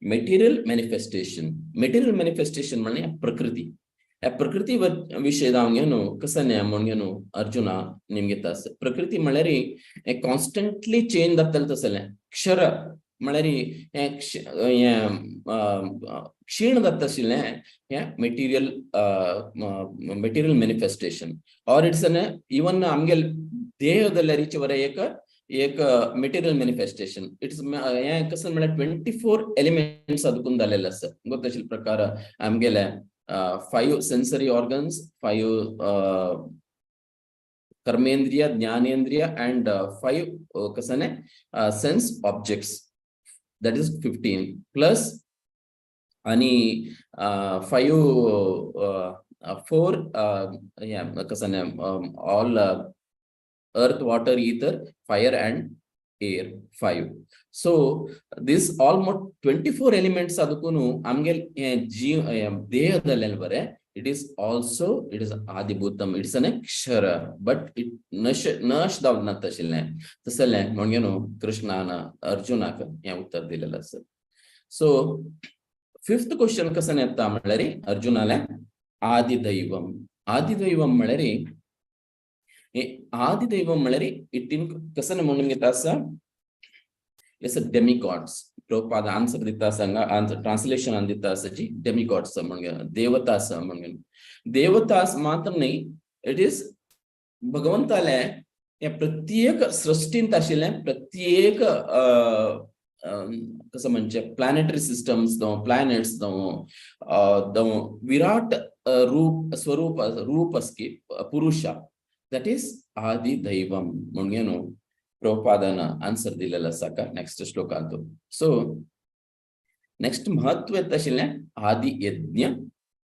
मेटेरियल मॅनिफेस्टेशन. मेटेरियल मॅनिफेस्टेशन म्हळ्यार प्रकृती. ह्या प्रकृती विशय जावन घेवन कसं न्हय म्हणून घेवन अर्जुना निमगिता. प्रकृती म्हळ्यार हें कॉन्स्टंटली चेंज जातलें तसलें. क्षर म्हळ्यार हें क्षीण जाता आशिल्लें हें material material manifestation or it's an even आमगेले देह जाल्यार बरें एक एक मेटेरियल मॅनिफेस्टेशन. It's हें कसं म्हळ्यार 24 एलिमेंट्स अदकून जालेले आसा. तशे प्रकार आमगेले 5 सेन्सरी ऑर्गन्स, 5 कर्मेंद्रिय, ज्ञानेंद्रिय अँड 5 कसं sense objects, that is 15 plus आणि 5 4 कसं all earth, water, ether, fire and air, 5. So this almost 24 elements adukunu amgel jeev dehadalle bare it is also it is adibhutam, it's an akshara but it nash nash davna tashilne tasale म्हणून कृष्णान अर्जुनाक हे उत्तर दिलेलं असं. So fifth question कसं येता म्हळ्यार अर्जुनाले आदिदैवम. आदिदैवम म्हळ्यार आदिदैवम म्हळ्यार it कसं म्हणून घेता आसा, it's a demigods. Prabhupada answer दिता आसा हांगा, आन्सर ट्रान्सलेशन दिता आसा जी डेमिगॉड्स म्हणून, देवता आसा म्हणून. देवता मात्र न्ही, it is भगवंताले हे प्रत्येक सृश्टींत आशिल्लें प्रत्येक कसं म्हणचे प्लॅनेटरी सिस्टम्स जावं, प्लॅनेट्स जावं, जावं विराट रूप स्वरूप रूप असकी पुरुषा, that is आदिदैवम म्हणून न्हू प्रभुपादान आन्सर दिलेलो आसा का नेक्स्ट श्लोकांत. सो नेक्स्ट महत्व येता आशिल्लें आदि यज्ञ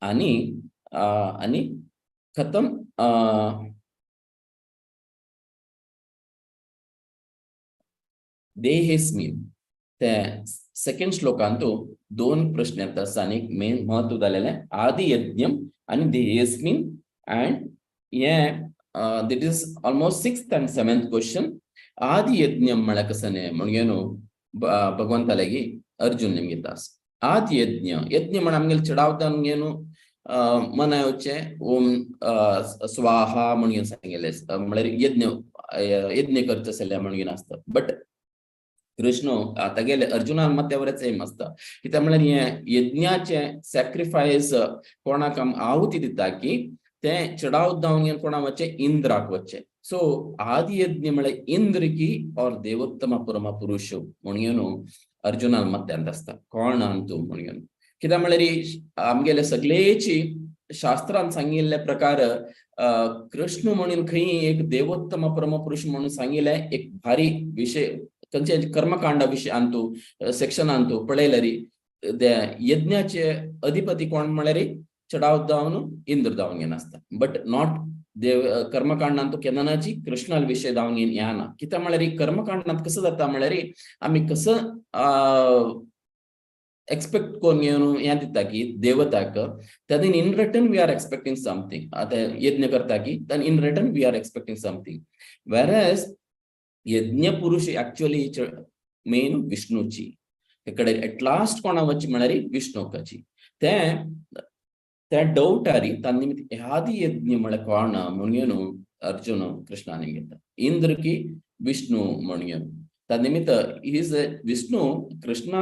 आनी आनी खतम देहेस्मिन. ते सेकंड श्लोकांतु दोन प्रश्न येता आसा आनी मेन महत्व जालेलें आदि यज्ञम आनी देहेस्मिन. अँड हे that is almost 6th and 7th question. आदि यज्ञम म्हळ्यार कसं न्ही म्हणजे न्हू भगवंतालागी अर्जुन निमगे आसा आदि यज्ञ. यज्ञ म्हण आमगेले चडावता न्हू मनावचे ओम स्वाहा म्हणून सांगिल्लें म्हळ्यार यज्ञ यज्ञ करचें जाल्यार म्हणून आसता. बट कृष्ण तागेले अर्जुनान मत्यावरच एम आसता कित्याक म्हळ्यार हें यज्ञाचें सॅक्रिफायस कोणाक आहुती दिता की तें चडावत जावन कोणाक वचचें, इंद्राक वचचें. सो आदि यज्ञ म्हळ्यार इंद्र की और देवोत्तम परम पुरुष म्हणून अर्जुनान मत्यांत आसता कोण तूं म्हणून. कित्याक म्हळ्यार आमगेले सगळेची शास्त्रान सांगिल्ले प्रकार कृष्ण म्हणून खंय एक देवोत्तम परम पुरुष म्हणून सांगिल्लें एक भारी विशय खंयचे कर्मकांडा विशयांतू सेक्शनांतू पळयल्यार यज्ञाचे अधिपती कोण म्हळ्यार चडावत जावन इंद्र जावन घेन आसता. बट not देव कर्मकांडांतू केन्नाची कृष्णाल विशय जावन घेन ह्या ना. कित्याक म्हळ्यार कर्मकांडांत कसं जाता म्हळ्यार आमी कसं एक्सपेक्ट करून घेवन हें दिता की देवताक तेन्ना in return we are expecting something. आतां यज्ञ करता की then in return we are expecting something. Whereas यज्ञ पुरुष एक्चुअली मेन विष्णूची कडेन एट लास्ट कोणा वच म्हळ्यार विष्णुकाची तें त्या डौटारी तांणी आदि यज्ञ म्हळ्यार कोण म्हणून अर्जुन कृष्णाने घेता इंद्र की विष्णू म्हणून. त्या निमित्त is Vishnu Krishna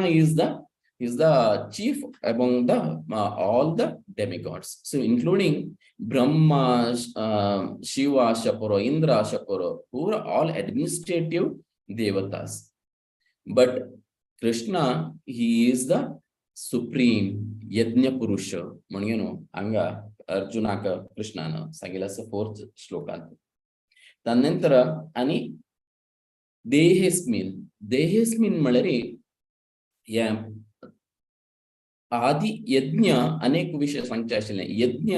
is the chief among the all the demigods, so including Brahma, Shiva Shapuro, Indra Shapuro, who are all administrative devatas. But Krishna, he is the supreme yajna purusha म्हणून हांगा अर्जुनाक कृष्णान सांगिल्लें आसा fourth श्लोकांत. तदनंतर आनी देहेस्मिन, देहेस्मिन म्हळ्यार हे आदि यज्ञ अनेक विशय सांगचे आशिल्ले. यज्ञ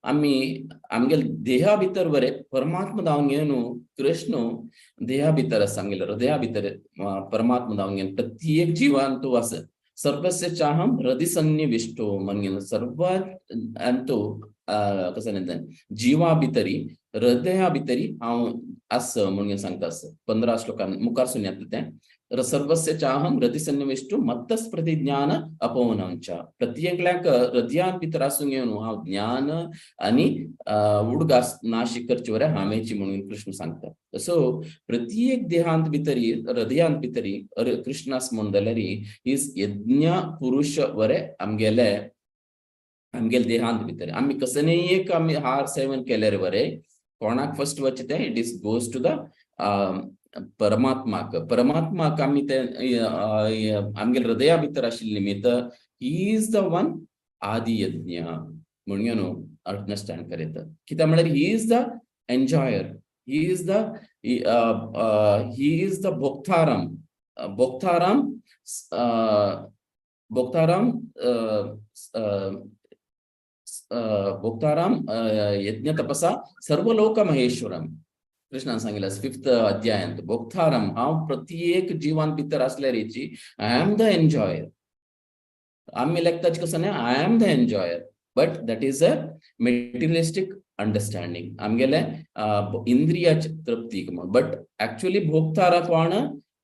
आमी आमगेले देहा भितर बरे परमात्मा जावन घेवन कृष्ण देहा भितर आसा, आमगेले हृदया भितर परमात्मा जावन घेवन प्रत्येक जिवान तूं आसा. सर्वस्य चाहम हृदय सन्निविष्टो म्हणून सर्वांतो कसं न्ही जिवा भितरी हृदया भितरी हांव आसा म्हणून सांगता आसा. 15 श्लोकान मुखार सून येता तें. सर्वस्य चाहम हृदय सन्निविष्टो मत्तस् प्रतिज्ञान अपवनांच. प्रत्येकल्याक हृदयान भितर आसून घेवन हांव ज्ञान आनी उडगास नाशी करचे वरे हांवेची म्हणून कृष्ण सांगता. सो प्रत्येक देहांत भितरी हृदयांत भितरी कृष्णास म्हण जाल्यार is यज्ञ पुरुष वरे आमगेले आमगेले देहांत भितर आमी कसनेय एक आमी हार सेवन केल्यार बरे कोणाक फर्स्ट वचचे तें it is goes to the परमात्माक. परमात्माक आमी ते आमगेले हृदया भितर आशिल्ले निमित्त he is the one आदि यज्ञ म्हणून न्हू अंडरस्टँड करीत. कित्याक म्हळ्यार he is the enjoyer, he is the भोक्तारम, भोक्तारम भोक्तारम भोक्ताराम यज्ञ तपसा सर्वलोक महेश्वरम. कृष्णान सांगितलं 5th अध्यायांत भोक्तारम हांव प्रत्येक जिवान भितर आसल्यारीची I am the enjoyer. आमी लेखताच कसं न्ही I am the enjoyer, but that is a materialistic understanding. आमगेले इंद्रियाची तृप्ती म्हण. बट एक्चुअली भोक्तारा कोण,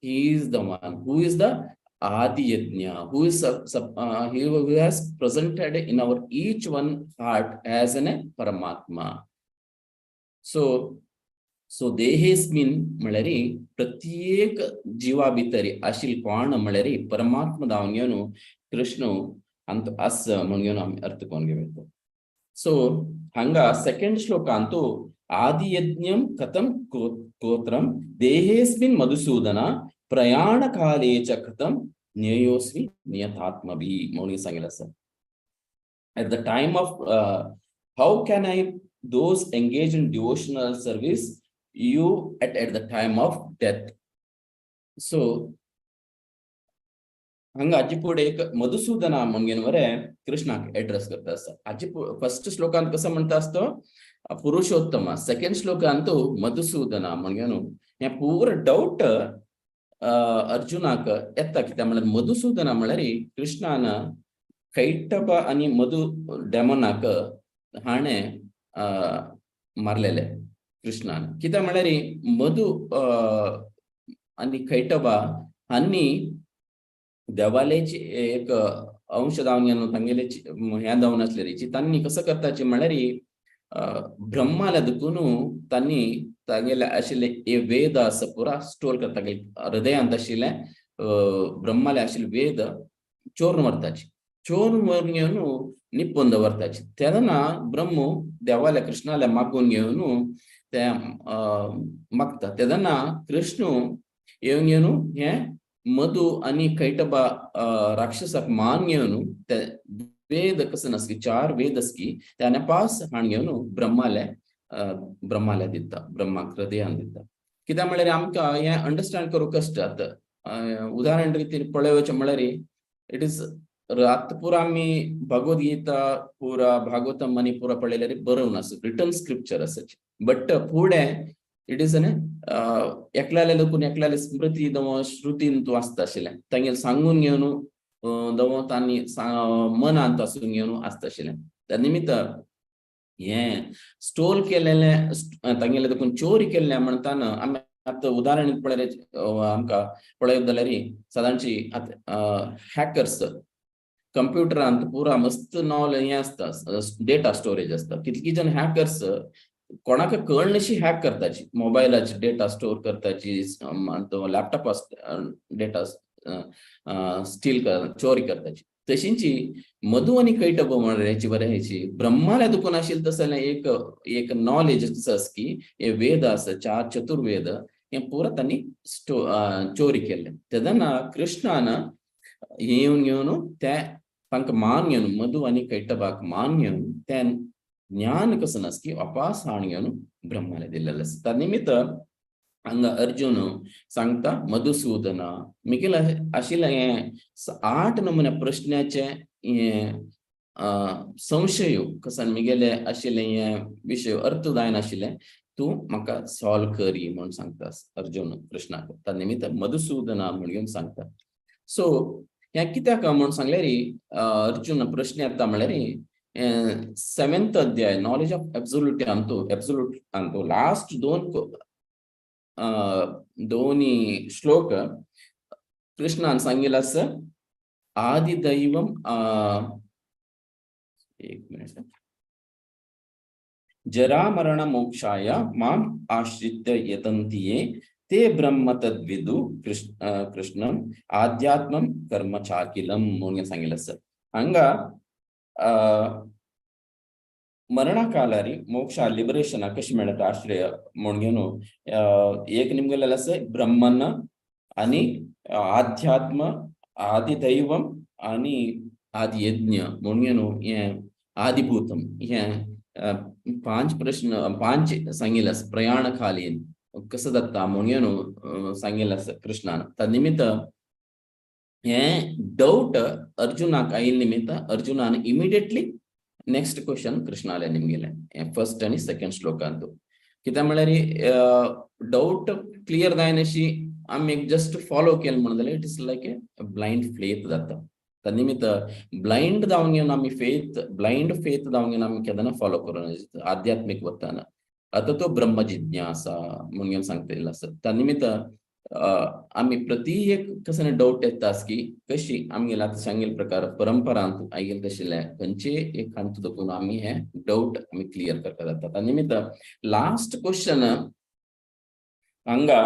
he is the one who is the Adi Yajna, who is he who has presented in our each one heart as an Paramatma. So सो देहेस्मिन म्हळ्यार प्रत्येक जिवा भितर आशिल कोण म्हळ्यार परमात्मा जावन घेवन कृष्ण अंत आस म्हणून घेवन आमी अर्थ करून घेवं. सो हांगा सेकंड श्लोकांतु आदियज्ञं कथं कोत्रं देहेस्मिन् मधुसूदन प्रयाणकाले च कथं ज्ञेयोऽस्मि नियतात्मभिः म्हणून सांगितलं आसा. At the time of how can I those engaged in devotional service you at the time of death. So हांगा हाजे फुडें एक मधुसूदना म्हणून मरे कृष्णाक एड्रेस करता आसा. हाजे फर्स्ट श्लोकांत कसो म्हणटा आसतो पुरुषोत्तम, सेकंड श्लोकांत मधुसूदना म्हणून हें पूरा डावट अर्जुनाक येता. कित्याक म्हळ्यार मधुसूदना म्हळ्यार कृष्णान कैटभ आनी मधु डेमोनाक हाणें मारलेले कृष्णान. कित्याक म्हळ्यार मधु आनी कैटभा हांणी देवालेची एक अंश जावन घेवन तांगेले हें जावन आसलेली तांणी कसो करताची म्हळ्यार ब्रह्माल्या देखून तांणी तांगेले आशिल्ले हे वेद आसा पुरा स्टोर करता, हृदयांत आशिल्ले ब्रह्माले आशिल्ले वेद चोरून व्हरताची, चोरून व्हरून घेवन निपून दवरताची. तेन्ना ब्रह्म देवाल्या कृष्णाल्या मागून घेवन ते मागता. तेन्ना कृष्ण येवन घेवन हें मधु आनी कैटबा राक्षसाक मान घेवन ते वेद कसं आसकी चार वेद आसकी त्याने पास हाण घेवन ब्रह्माले ब्रह्माले दिता, ब्रह्माक हृदयान दिता. कित्याक म्हळ्यार आमकां हें अंडरस्टँड करूंक कश्ट आतां. उदाहरण रितीन पळोवचें म्हळ्यार it is आतां पुरा आमी भगवद्गीता पुरा भागवतम आनी पुरा पळयल्यार बरोवन आसा, रिटन स्क्रिप्चर आसाची. बट फुडें it is एकल्याले लोकून एकल्याले स्मृती दवो श्रुतीन तूं आसता आशिल्लें, तांगेले सांगून घेवन दवो तांणी मनांत आसून घेवन आसता आशिल्लें. त्या निमित्त हें स्टोल केलेलें तांगेले देखून चोरी केल्लें म्हणटाना आमी आतां उदाहरण पळयल्यार आमकां पळयत जाल्यार सदांची आतां हॅकर्स कंप्युटरांत पुरा मस्त नॉलेज हें आसता, डेटा स्टोरेज आसता. कितकी जण हॅकर्स कोणाक कळनशी हॅक करताची, मोबायलाची डेटा स्टोर करताची, लॅपटॉप डेटा स्टील चोरी करताची. तशींची मधु आनी कैटभ म्हणल्यार बरें हेची ब्रह्माल्या दुखून आशिल्लें तसलें एक एक नॉलेज आसा की हे वेद आसा चार चतुर्वेद हे पुरा तांणी चोरी केल्लें. तेन्ना कृष्णान येवन घेवन ते तांकां मान घेवन मधु आनी कैटभाक मान घेवन ते ज्ञान कसं आसा की वापास हाण घेवन ब्रह्माले दिल्लें आसा. त्या निमित्त हांगा अर्जुन सांगता मधुसूदना मिगेले आशिल्लें हें 8 नमुने प्रश्नाचे हें संशय कसन मिगेले आशिल्लें हें विशय अर्थ जायनाशिल्लें तूं म्हाका सॉल्व करी म्हणून सांगता अर्जुन कृष्णाक. त्या निमित्त मधुसूदना म्हणून सांगता. सो हें कित्याक म्हणून सांगल्यार अर्जुन प्रश्न येता म्हळ्यार 7th अध्याय नॉलेज ऑफ एब्सोल्यूट अंतु एब्सोल्यूट अंतु लास्ट दोनी श्लोक कृष्णान सांगितलं आसा आदिदैवम. एक मिनिट. जरा मरण मोक्षाय माम आश्रित्य यतन्ति ये ते ब्रह्म तद्विदु कृष्णम आध्यात्मम कर्म चाकिलम म्हणून सांगितलं आसा. हांगा मरणाकालारी मोक्ष लिबरेशन कशें मेळटा आश्रय म्हणून घेवन एक निमगेलें आसा ब्रह्मन आनी आध्यात्म आदिदैवम आनी आदियज्ञ म्हणून घेवन हें आदिभूतम हें 5 प्रश्न 5 सांगिल्लें आसा. प्रयाणकालीन कसं जाता म्हणून घेवन सांगिल्लें आसा कृष्णान. त्या निमित्त हें डावट अर्जुनाक आयिल्ले निमित्त अर्जुनान इमिडिएटली नेक्स्ट क्वेश्चन कृष्णाले निमगेलें फर्स्ट आनी सेकंड श्लोकांत. कित्याक म्हळ्यार डावट क्लियर जायनाशी आमी जस्ट फॉलो केलें म्हणून जाल्यार it is like a blind faith जाता. त्या निमित्त ब्लायंड जावन घेवन आमी फेथ ब्लायंड फेथ जावन घेवन आमी केन्ना फॉलो करूं आध्यात्मीक वताना. आतां तो ब्रह्म जिज्ञासा म्हणून घेवन सांगता आसा. त्या निमित्त आमी प्रति एक कसं डावट येता की कशी आमगेले आतां सांगिल्ले प्रकार परंपरांत आयिल्ले तशिल्ले खंयचे एक हातूंत दाखोवन आमी हे डावट आमी क्लियर करपा जाता. त्या निमित्त लास्ट क्वेश्चन हांगा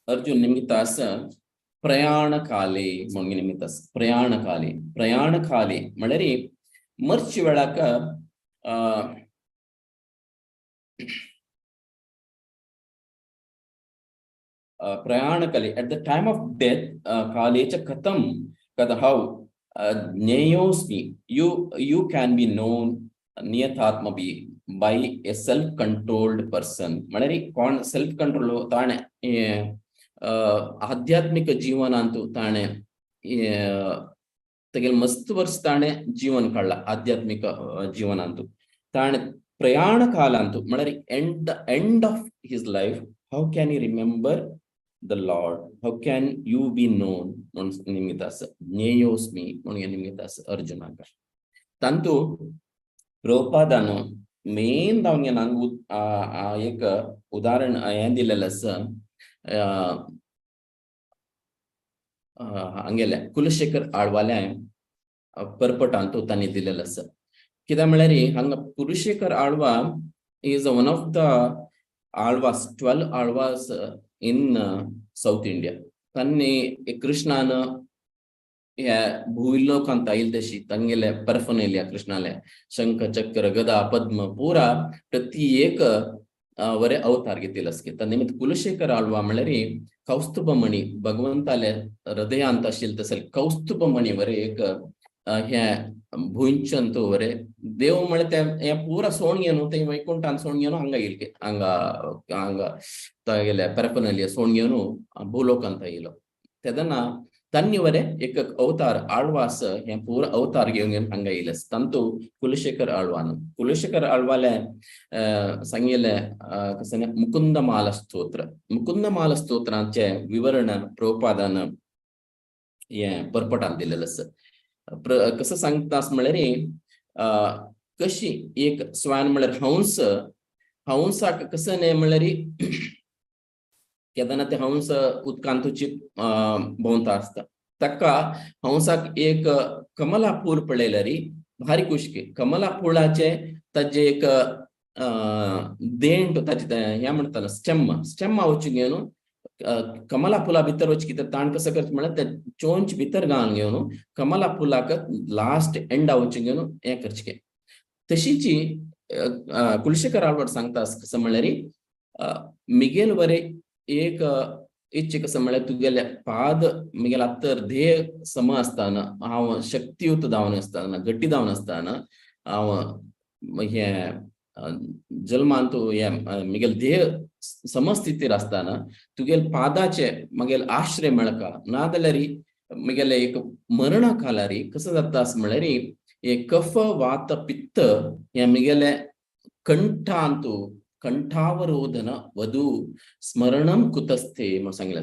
अर्जुन निमित्त आसा प्रयाण काले म्हणून निमित्त आसा. प्रयाण काले, प्रयाण काले म्हळ्यार मरचे वेळाक प्रयाण काले at the time of death काले च कथम कथ how ज्ञेयोस्मि you can be known नियतात्म be by a self controlled person. म्हळ्यार कोण सेल्फ कंट्रोल ताणें आध्यात्मिक जीवनांतु ताणें तेगेले मस्त वर्स ताणें जीवन काडला आध्यात्मिक जीवनांतु. ताणें प्रयाण कालांतु म्हळ्यार end of his life how can you remember the lord, how can you be known म्हणून निमित्त आसा. ज्ञेयोस्मी म्हणून निमित्त आसा अर्जुनाक. तांतू प्रभुपादान मेन जावन हांगा एक उदाहरण हें दिलेलें आसा हांगेलें कुलशेखर आळवाल्या परपटांत तांणी दिलेलें आसा. कित्याक म्हळ्यार हांगा Kulashekar Alva is one of the Alvas, 12 Alvas in South India. तांणी कृष्णान ह्या भूलोकांत आयिल्ले तशी तांगेले परफनेल्या कृष्णाले शंख चक्र गदा पद्म पुरा प्रति एक वरे अवतार घेतिल्ले आसता. त्या निमित्त कुलशेखर आळवा म्हळ्यार कौस्तुभमणी भगवंताले हृदयांत आशिल्ले तसले कौस्तुभमणी वरे एक हे भुंयचंत वरे देव म्हळ्यार ते हे पुरा सोण घेवन ते वैकुंठान सोण घेवन हांगा येयले, हांगा हांगा तागेले परफनेलिया सोण घेवन भूलोकांत येयलो. तेन्ना तांणी वरे एक अवतार आळवास हे पुरा अवतार घेवन घेवन हांगा येयले. तांतू कुलशेखर आळवान कुलशेखर आळवाले सांगिल्ले कसं मुकुंदमाला स्तोत्र, मुकुंदमाला स्तोत्रांचे विवरण प्रभुपादान हे परपटान दिलेलें आसा. कसं सांगता म्हळ्यार कशी एक स्वान म्हळ्यार हंस, हंसाक कसं न्हय म्हळ्यार केन्ना ते हंस उदकांतूची भोंवता आसता. ताका हंसाक एक कमला फूल पळयल्यार भारी खुशकी. कमला फुलाचे ताजे एक देंठ ताजे हें म्हणटालो स्टेम, स्टेम वचून घेवन कमला फुला भितर वच कितें ताण कसं करता म्हळ्यार ते चोंच भितर घालून घेवन कमला फुलाक लास्ट एंडा वचून घेवन हें करचें. तशीची कुलशेखर आळवट सांगता कसं म्हळ्यार मिगेल वरे एक इच्छे कसं म्हळ्यार तुगेले पाद मिगेल आत्तर ध्येय सम आसतना हांव शक्तियुत जावन आसतना गट्टी जावन आसतना हांव हें जल्मांत हें मिगेल ध्येय समस्थितीर आसतना तुगेल पादाचे मगेल आश्रय मेळका ना जाल्यार मगेले एक मरणा कालारी कसं जाता असं म्हळ्यार हे कफ वात पित्त हे मिगेले कंठांतु कंठावरोधन वधू स्मरणम कुतस्थे म्हणून सांगलें.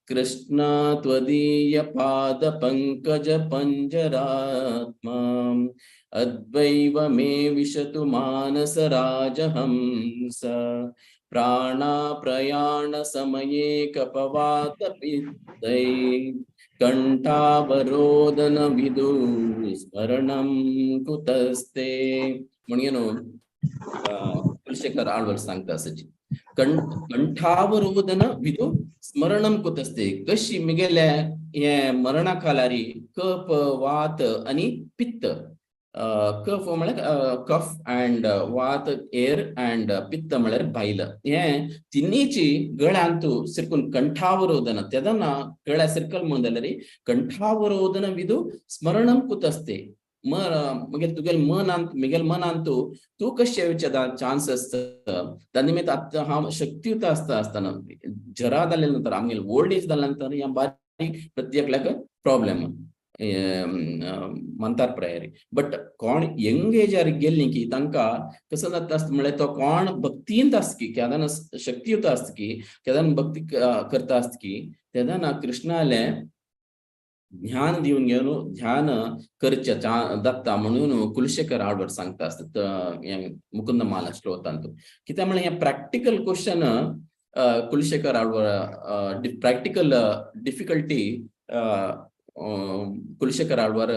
कृष्ण त्वदीय पाद पंकज पंजरात्मा अद्वैव मे विशतु मानस राजहंस प्राणा प्रयाण समये कपवात पित्तै कंठावरोधन विदु स्मरणम कुतस्ते म्हणून कुलशेखर आळवल सांगता असची कंठावरोधन विदु स्मरणम कुतस्ते. कशी मिगेले हे मरणा कालारी कप वात आणि पित्त, कफ म्हळ्यार कफ अँड वात एर अँड पित्त म्हळ्यार भायल, हे तिन्हीची गळ्यांतू सिरकून कंठावरोधन तेदना गळ्या सिरकल म्हणून जाल्यार कंठावरोधन विदु स्मरणम कुतस्ते. मगेर तुगेल मनांत मिगेल मनांत तूं कशें येवचें चान्स आसता. त्या निमित्त आतां हांव शक्तियुत आसता आसतना जरा जाले नंतर आमगेले ओल्ड एज जाल्या नंतर ह्या बारीक प्रत्येकल्याक प्रॉब्लेम म्हणतात प्रायरी. बट कोण यंग एजार गेल्ली की तांकां कसं जाता आसता म्हळ्यार तो कोण भक्तींत आसता की केदना शक्तियुत आसता की केदना भक्ती करता आसता की तेदना कृष्णाले ध्यान दिवन घेवन ध्यान करचे दत्ता म्हणून कुलशेखर आडवर सांगता आसता मुकुंदमाला श्लोकांत. कित्याक म्हळ्यार हें practical question Kulashekar Alvar practical difficulty Kulashekar Alvar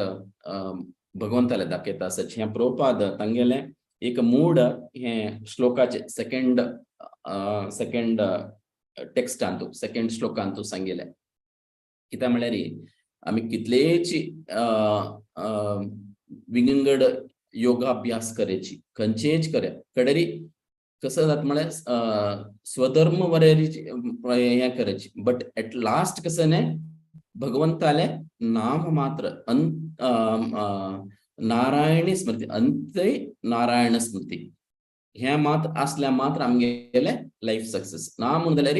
भगवंताले दाखयता आसा. हें प्रभुपाद तांगेलें एक मूड हें श्लोकाचें सेकंड सेकंड टेक्स्टांतू, सेकंड श्लोकांतू सांगिल्लें. कित्याक म्हळ्यार आमी कितलेची विंगड योगाभ्यास करायची, खंयचेच करे कडेरी कसं जाता म्हळ्यार स्वधर्म वरेरी हें करायची, बट एट लास्ट कसं न्ही भगवंताले नाम मात्र नारायणी स्मृती, अंते नारायण स्मृती हें मात आसल्यार मात्र आमगेले लायफ सक्सेस. ना म्हणून जाल्यार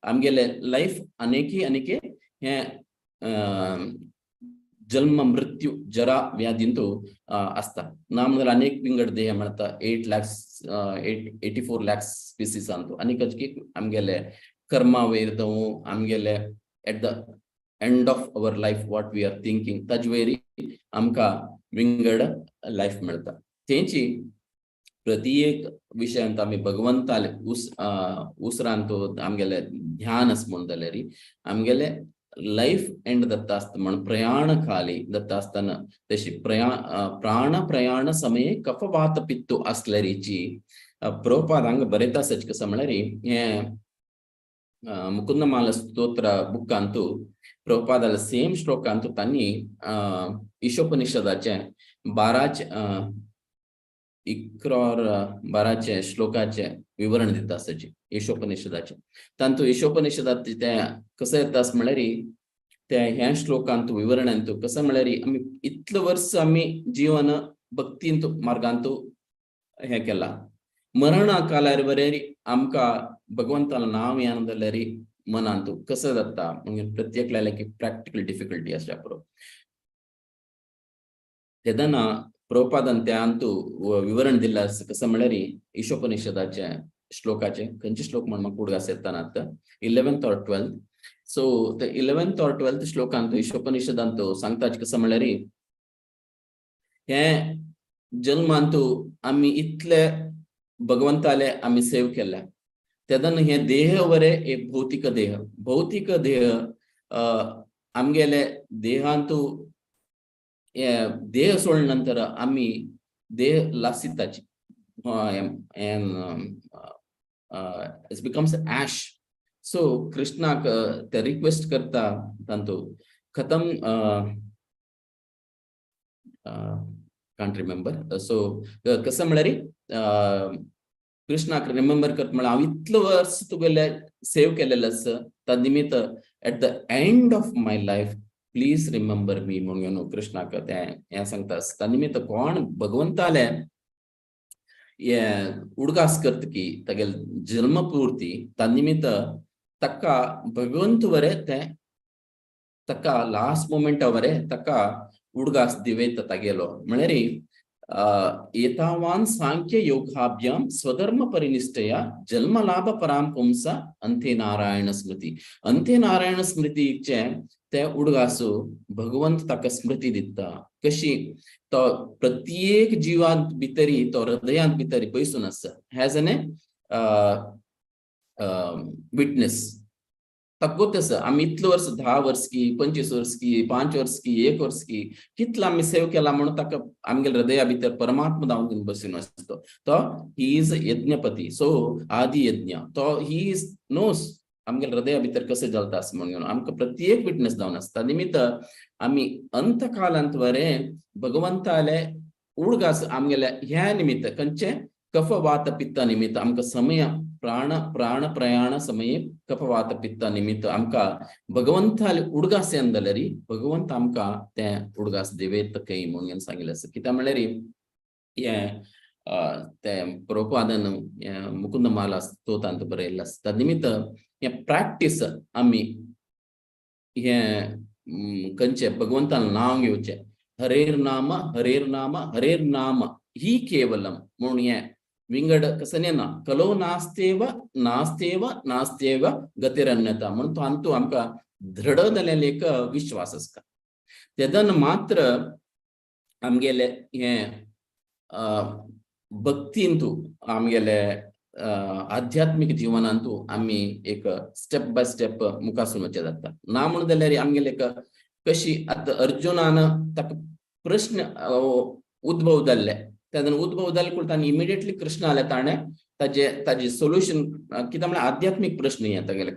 आमगेले लायफ अनेकी अनेके हें जन्म मृत्यू जरा व्याधींतू आसता. ना म्हणून जाल्यार अनेक विंगड देह मेळटा, 8 lakhs 84 lakhs species अंतू आनी कचकी आमगेले कर्मा वयर जावं आमगेले at the end of our life what we are thinking ताजे वयर आमकां विंगड लायफ मेळटा. तेंची प्रत्येक विशयांत आमी भगवंताले उसरांत आमगेले ध्यान आसा म्हणून जाल्यार आमगेले लायफ एंड दत्ता आसता म्हण प्रयाण खाली दत्ता आसतना तशी प्राण प्रयाण समये कफवात पित्तू आसल्यारीची प्रभुपाद हांगा बरयता आसा कसं म्हळ्यार हें मुकुंदमाला स्तोत्र बुकांतू प्रभुपादाले सेम श्लोकांतू तांणी ईशोपनिषदाचे 12 11 12 श्लोकाचे विवरण दिता आसाचे ईशोपनिषदाचे. तांतू ईशोपनिषदात ते कसं येता म्हळ्यार ते ह्या श्लोकांतू विवरणांतू कसं म्हळ्यार आमी इतले वर्स आमी जीवन भक्तींतू मार्गांतू हें केलां, मरणा कालार बरें आमकां भगवंतालो नांव येना जाल्यार मनांतू कसं जाता म्हणजे प्रत्येक की प्रॅक्टिकल डिफिकल्टी आसल्या पुरो. तेन्ना प्रभुपादान त्या विवरण दिल्लें आसा कसं म्हळ्यार ईशोपनिषदाचे श्लोकाचे खंयचे श्लोक म्हण म्हाका उडगास येता ना आतां 11th or 12th. सो ते 11th or 12th श्लोकांत ईशोपनिषदांत सांगता कसं म्हळ्यार हे जन्मांतू आमी इतले भगवंताले आमी सेव केल्या तेन्ना हे देह वरे एक भौतिक देह, भौतिक देह आमगेले देहांतू देह सोडल्या नंतर आमी देह लासिताची it becomes ash. सो कृष्णाक ते रिक्वेस्ट करता तांतू खतम कांट रिमेंबर. सो कसं म्हळ्यार कृष्णाक रिमेंबर करता म्हळ्यार हांव इतलो वर्स तुगेले सेव केलेलें आसा त्या निमित्त at the end of my life please remember me म्हणून कृष्णाक तें हें सांगता. त्या निमित्त कोण भगवंताले हे उडगास करता की तागेले जल्मपूर्ती त्या निमित्त ताका भगवंत वरे तें ताका लास्ट मोमेंटा वरे ताका उडगास दिवेत तागेलो म्हळ्यार एतावान सांख्य योगाभ्याम स्वधर्म परिनिष्ठया जन्मलाभ पराम पुंसा अंते नारायण स्मृती. अंते नारायण स्मृतीचे ते उडगासो भगवंत ताका स्मृती दिता कशी तो प्रत्येक जिवांत भितरी तो हृदयांत भितरी बैसून आसा हॅज एन विटनेस. ताका आसा आमी इतले वर्स 10 वर्स की 25 वर्स की 5 वर्स की 1 वर्स की कितलो आमी सेव केला म्हणून ताका आमगेले हृदया भितर परमात्मा जावन बसून आसता. तो he is यज्ञपती, सो आदि यज्ञ तो he is nose आमगेले हृदया भितर कशें चलता आसा म्हणून आमकां प्रत्येक विटनेस जावन आसता. निमित्त आमी अंतकालांत वरे भगवंताले उडगास आमगेले ह्या निमित्त खंयचे कफ वात पित्त निमित्त आमकां समय प्राण प्राण प्रयाण समये कफवात पित्त निमित्त आमकां भगवंताले उडगास येना जाल्यार भगवंत आमकां तें उडगास दिवेत खंय म्हणून सांगिल्लें आसा. कित्याक म्हळ्यार हें तें प्रभुपादान मुकुंदमाला स्तोत्रांत बरयल्लें आसा. त्या निमित्त हें प्रॅक्टीस आमी हें खंयचें भगवंतान नांव घेवचें हरेर नाम हरेर नाम हरेर नाम ही केवलम म्हणून हें विंगड कसं ना कलो नास्तेव नास्तेव नास्तेव गतिरन्यता म्हणून तो अंतू आमकां दृढ जालेलो एक विश्वास आसता. तेदन मात्र आमगेले हें भक्तींतू आमगेले आध्यात्मिक जीवनांतू आमी एक स्टेप बाय स्टेप मुखासून वचें जाता. ना म्हणून जाल्यार आमगेले एक कशी आतां अर्जुनान ताका प्रश्न उद्भव जाल्ले तेन्ना उद्भव जाले कूळ ताणें इमिडिएटली कृष्ण आले ताणें ताजे ताजे सोल्युशन कित्याक म्हळ्यार आध्यात्मीक प्रश्न हे तागेले,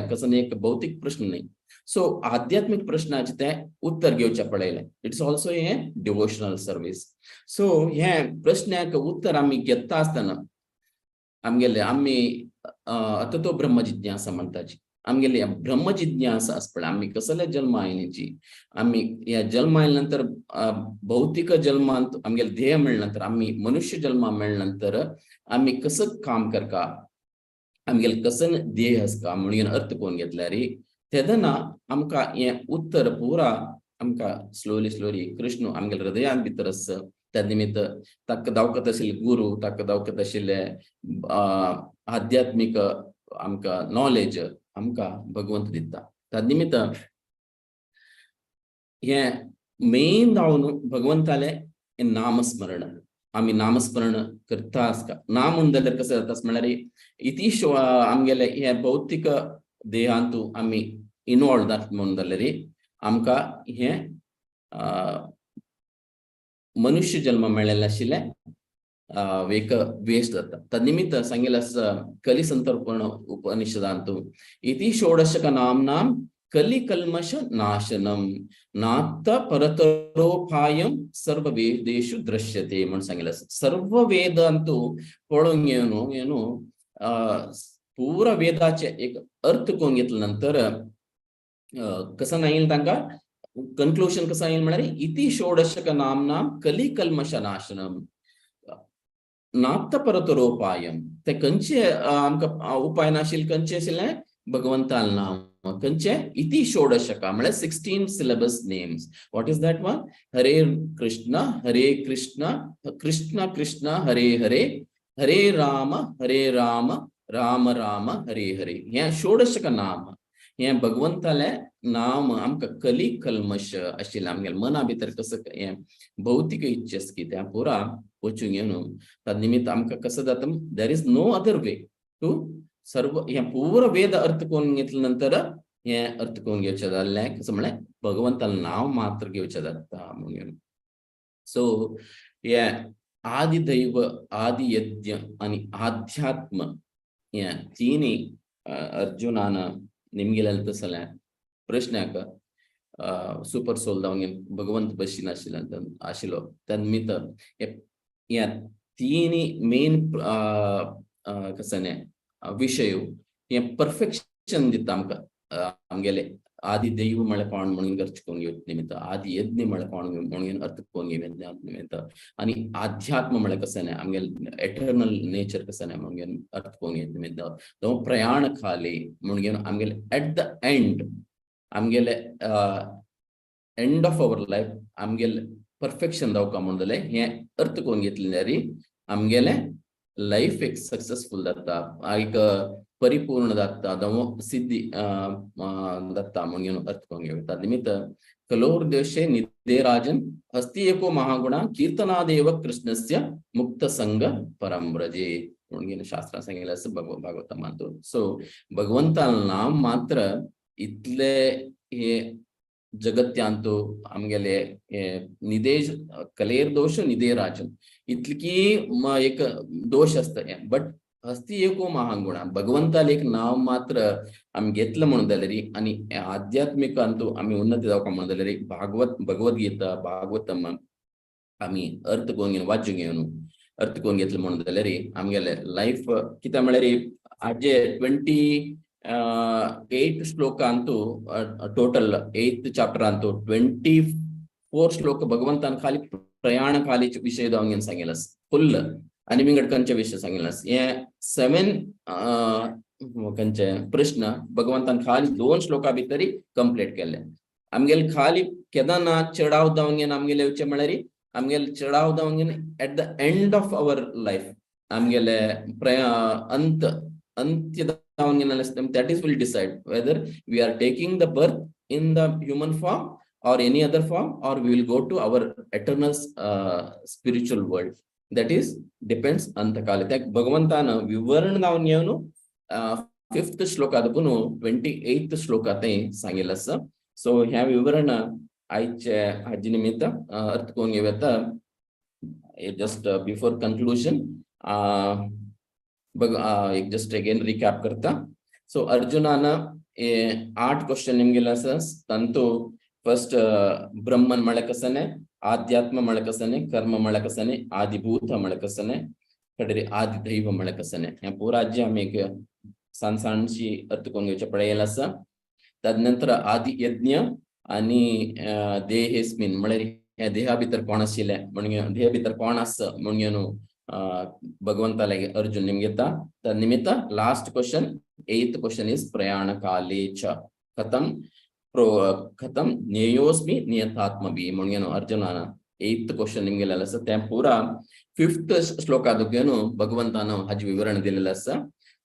कसो एक भौतीक प्रश्न न्ही. सो आध्यात्मीक प्रश्नाचे तें उत्तर घेवचें पडलें. It's also a devotional service. So हे प्रश्नाक उत्तर आमी घेता आसतना आमगेले आमी आतां तो ब्रह्म जिज्ञासा म्हणटाची, आमगेली ब्रह्म जिज्ञासा आसता पळय, आमी कसले जल्म आयल्याची, आमी ह्या जल्म आयल्या नंतर भौतिक जल्मांत आमगेले ध्येय मेळ्ळे नंतर, आमी मनुष्य जल्मा मेळ्ळे नंतर आमी कसं काम करका, आमगेले कसन ध्येय आसता म्हणून अर्थ कोण घेतल्यार तेदना आमकां हें उत्तर पुरा आमकां स्लोली स्लोली कृष्ण आमगेले हृदयान भितर आसा. त्या निमित्त ताका दावकत आशिल्ले गुरू, ताका दावकत आशिल्ले आध्यात्मीक आमकां नॉलेज आमकां भगवंत दिता. त्या निमित्त हें मेन जावन भगवंतालें हें नामस्मरण. आमी नामस्मरण करता आसता. नाम म्हणून जाल्यार कसें जाता म्हणल्यार इतिश आमगेले हे भौतीक देहांतू आमी इनवॉल्व जाता म्हणून जाल्यार आमकां हें मनुष्य जल्म मेळ्ळेलें आशिल्लें एक वेस्ट जाता. तद निमित्त सांगिल्लें आसा कली संतर्पण उपनिषदांतू, इति षोडशक नाम्नां कली कल्मष नाशनम नात्त परतरोपायं सर्व वेदेषु दृश्यते म्हणून सांगिल्लें आसा. सर्व वेदांतू पळोवंक येवन येवन पुरा वेदाचे एक अर्थ करून घेतल्या नंतर कसं नाही तांकां कन्क्लुजन कसं येईल म्हळ्यार इति षोडशक नाम्नां कली कल्मष नाशनम नात्त परतरोपायम. ते खंयचे आमकां उपाय नाशिल्ले, खंयचे आशिल्लें भगवंताल नाम, खंयचे इति षोडशक म्हळ्यार 16 syllabus names. What is that one? Hare Krishna Hare Krishna Krishna Krishna Hare Hare Hare Rama Hare Rama Rama Rama Hare Hare. हें षोडशक नाम, हें भगवंतालें नाम आमकां कली कल्मश आशिल्लें आमगेल्या मना भितर कसं हें भौतीक इच्छा की त्या पुरा वचूंक येवन तद निमित्त आमकां कसं जाता, there is no other way to सर्व हें पुरा वेद अर्थ करून घेतल्या नंतर हें अर्थ करून घेवचें जाल्लें कसं म्हळ्यार भगवंतालें नांव मात्र घेवचें जाता म्हणून. सो हें आदिदैव आदियज्ञ आनी आध्यात्म हें तिनी अर्जुनान निमगेलें तसलें प्रश्नाक सुपर सोल जावन भगवंत बशीन आशिल्लो आशिल्लो. त्या निमित्त ह्या तिनी मेन कसं न्ही विशय हें परफेक्शन दिता आमकां. आमगेले आदि दैव म्हळ्यार कोण म्हणून अर्थ करून घेवचे निमित्त, आदि यज्ञ म्हळ्यार कोण म्हणून अर्थ करून घेवचे निमित्त, आनी आध्यात्म म्हळ्यार कसं न्ही आमगेले एटर्नल नेचर कसं न्ही म्हणून अर्थ करून घेवचे निमित्त, तो प्रयाण खाली म्हणून आमगेले एट the end आमगेले एंड ऑफ our life आमगेले परफेक्शन जावका म्हणून जाल्यार हें अर्थ करून घेतलें जाल्यार आमगेलें लायफ एक सक्सेसफूल जाता, एक परिपूर्ण जाता, जावं सिद्धी जाता म्हणून अर्थ करून घेवता. निमित्त कलोर देशे निदेराजन हस्ति एको महागुणा कीर्तनादेव कृष्णस्य मुक्त संग परम व्रजे म्हणून शास्त्रान सांगिल्लें आसा भागवतांत. सो भगवंतान नाम मात्र इतले हे जगत्यांतू आमगेले निदेश कलेर दोश निदेराजन इतली एक दोश आसता, बट हस्ती एको महागुणा भगवंताले एक नाव मात्र आमी घेतलं म्हणून जाल्यार आनी आध्यात्मिकांतू आमी उन्नती जावका म्हणून जाल्यार भागवत भगवद्गीता भागवतम आमी अर्थ करून घेवन वाचूंक घेवन अर्थ करून घेतलं म्हणून जाल्यार आमगेले लायफ कित्याक म्हळ्यार आजे 28 श्लोकांतू टोटल 8th चाप्टरांतू 24 श्लोक भगवंतान खाली प्रयाण खाली विशय जावन सांगिल्लें फुल्ल आनी विंगड खंयचे विशय सांगिल्लें. हे 7 खंयचे प्रश्न भगवंतान खाली 2 श्लोका भितरी कंप्लीट केले. आमगेले खाली केदना चडाव जावन घेवन आमगेले येवचें म्हळ्यार आमगेले चडाव जावन घेवन at the end of our life आमगेले अंत अंत्य जावन घेवन that is will decide whether we are taking the birth in the human form or any other form, or we will go to our eternal spiritual world. That is depends अंतकाले. त्या भगवंतान विवरण जावन घेवन 5th श्लोकांत 28th श्लोकांत सांगिल्लें आसा. So ह्या विवरण आयचे हाजे निमित्त अर्थ करून घेवं येता. Just before conclusion, बघ एक जस्ट अगेन रिकॅप करता. सो अर्जुनान 8 क्वेश्चन निमगेले आसा. तांतू फर्स्ट ब्रह्मन म्हळ्यार कसने, आध्यात्म म्हळ्यार कसने, कर्म म्हळ्यार कसने, आदिभूत म्हळ्यार कसने, कडे आदिदैव म्हळ्यार कसने, ह्या पुराज्य आमी एक सान सानशी अर्थ करून घेवचें पळयलें आसा. तदनंतर आदि यज्ञ आनी देहेस्मिन म्हळ्यार ह्या देहा भितर कोण आशिल्लें म्हणून, देहा भितर कोण आसा म्हणून भगवंता लागी अर्जुन निमगेता. तद निमित्त last question 8th question is प्रयाण काले च कथम कथम ज्ञेयोस्मि नियतात्मभि म्हणून अर्जुनान 8th question निमगेलें आसा. तें पुरा 5th श्लोकादुकेन भगवंतान हाजें विवरण दिलेलें आसा.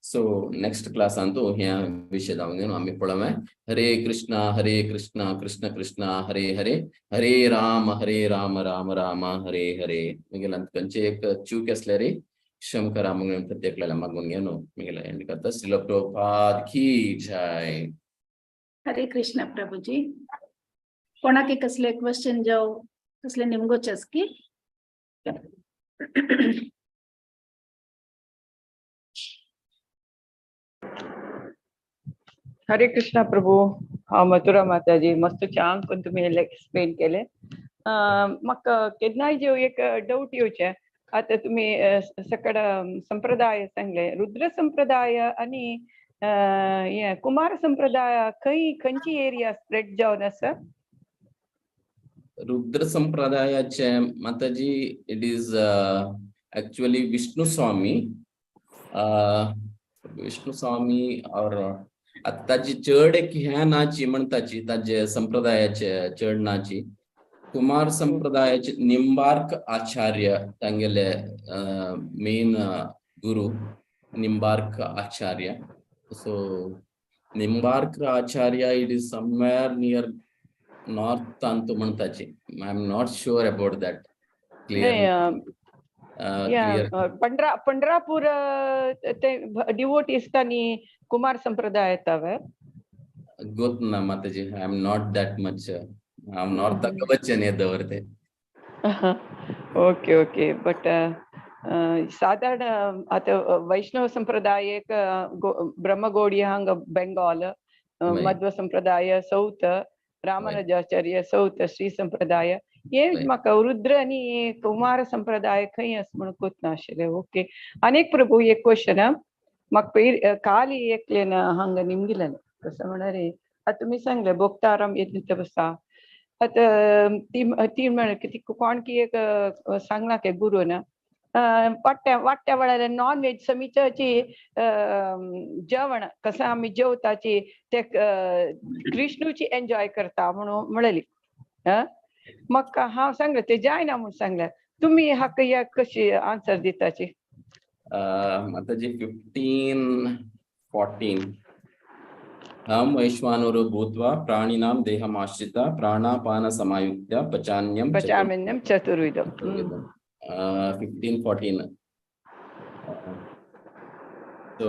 सो नेक्स्ट क्लासांतु ह्या विशय जावन आमी पळोवया. हरे कृष्णा हरे कृष्णा कृष्ण कृष्ण हरे हरे, हरे राम हरे राम राम राम हरे हरे. मिगेला खंयचे एक चूक आसल्यार क्षम करा म्हणून प्रत्येकल्याला मागून घेवन मिगेला एंड करता. श्रील प्रभुपाद की जय. हरे कृष्ण प्रभुजी. कोणाके कसले क्वेश्चन जाव कसले निमगोचेस की? हरे कृष्णा प्रभू. हांव मथुरा माताजी. मस्त छान पण तुम्ही एक्सप्लेन केले. म्हाका केन्नाय जेव एक डाऊट येवचें. आतां तुमी सकड संप्रदाय सांगले, रुद्र संप्रदाय आनी हे कुमार संप्रदाय खंय खंयची एरिया स्प्रेड जावन आसा? रुद्र संप्रदायाचे माताजी it is actually Vishnu Swami, Vishnu Swami और आतां ताजी चड एक ह्या नाची म्हणटाची ताजे संप्रदायाचे चड नाची. कुमार संप्रदायाचे निंबार्क आचार्य तांगेले main guru Nimbarka Acharya. So Nimbarka Acharya it is somewhere near north अंतू म्हणटाची. I am not sure about that clear. Pandharpur ते डिवोटीज तांणी कुमार संप्रदाय येतावे गोत ना माताजी. I am not that much. हांव नॉर्थाक वचन दवरते. Okay okay. बट साधारण आतां वैष्णव संप्रदाय एक ब्रह्मगोडी हांगा बेंगॉल, मध्व संप्रदाय सौथ, रामानुजाचार्य सौथ, श्री संप्रदाय. हे म्हाका रुद्र आनी कुमार संप्रदाय खंय आसा म्हणून कोत नाशिल्लें. ओके. आनी एक प्रभू एक क्वेश्चन म्हाका पयर काली एकलेन हांगा निमगिलें. कसं म्हळ्यार आतां तुमी सांगलें बोक्ताराम यज्ञ तपसा. आतां ती ती म्हळ्यार ती कोण की एक सांगलां की गुरून वाट्ट्या वाट्ट्या वेळार नॉन व्हेज समीची जेवण कसं आमी जेवताची ते कृष्णूची एन्जॉय करता म्हणून म्हणली. म्हाका हांव सांगलें ते जायना म्हूण सांगलें. तुमी हाका ह्या कशी आन्सर दिताची? माताजी 15:14 अहं वैश्वानरो भूत्वा प्राणिनां देहमाश्रिता प्राणापान समायुक्त्य पचान्यं पचाम्यन्यं चतुर्विधम्. 15:14. सो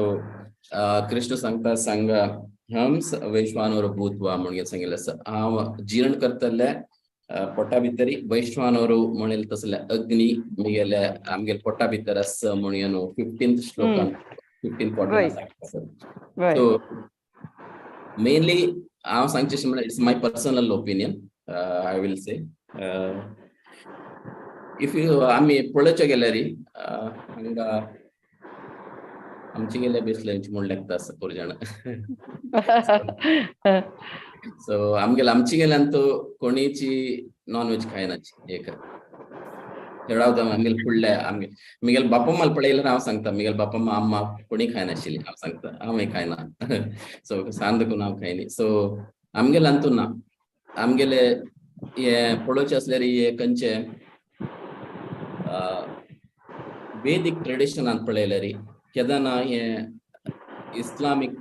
कृष्ण सांगता सांगा हम वैश्वानरो भूत्वा म्हणून सांगितलं. हांव जीर्ण करतले पोटा भितरी वैश्वानरो म्हणेल तसले अग्नी मिगेले आमगेले पोटा भितर आसा म्हणून 15th श्लोकान 15:14 सांगता. सो मेनली हांव सांगचें म्हणल्यार it's my personal opinion. I will say if you आमी पळोवचें गेल्यार हांगा आमचे गेल्या बेसले म्हूण लागता आसा पोर जाणां. सो आमगेले आमचे गेल्यान तो कोणीची नॉन व्हेज खायनाची एक चडावत आमगेले फुडले आमगे मिगेल बापम्माल पळयल्यार हांव सांगता मिगेल बापम्मा अम्मा कोणी खायनाशिल्ली. हांव सांगता हांवूय खायना. सो सान देखून हांव खायनी. सो आमगेले अंतू ना. आमगेले हे पळोवचें आसल्यार हे खंयचे वेदीक ट्रेडिशनान पळयल्यार केदना हे इस्लामीक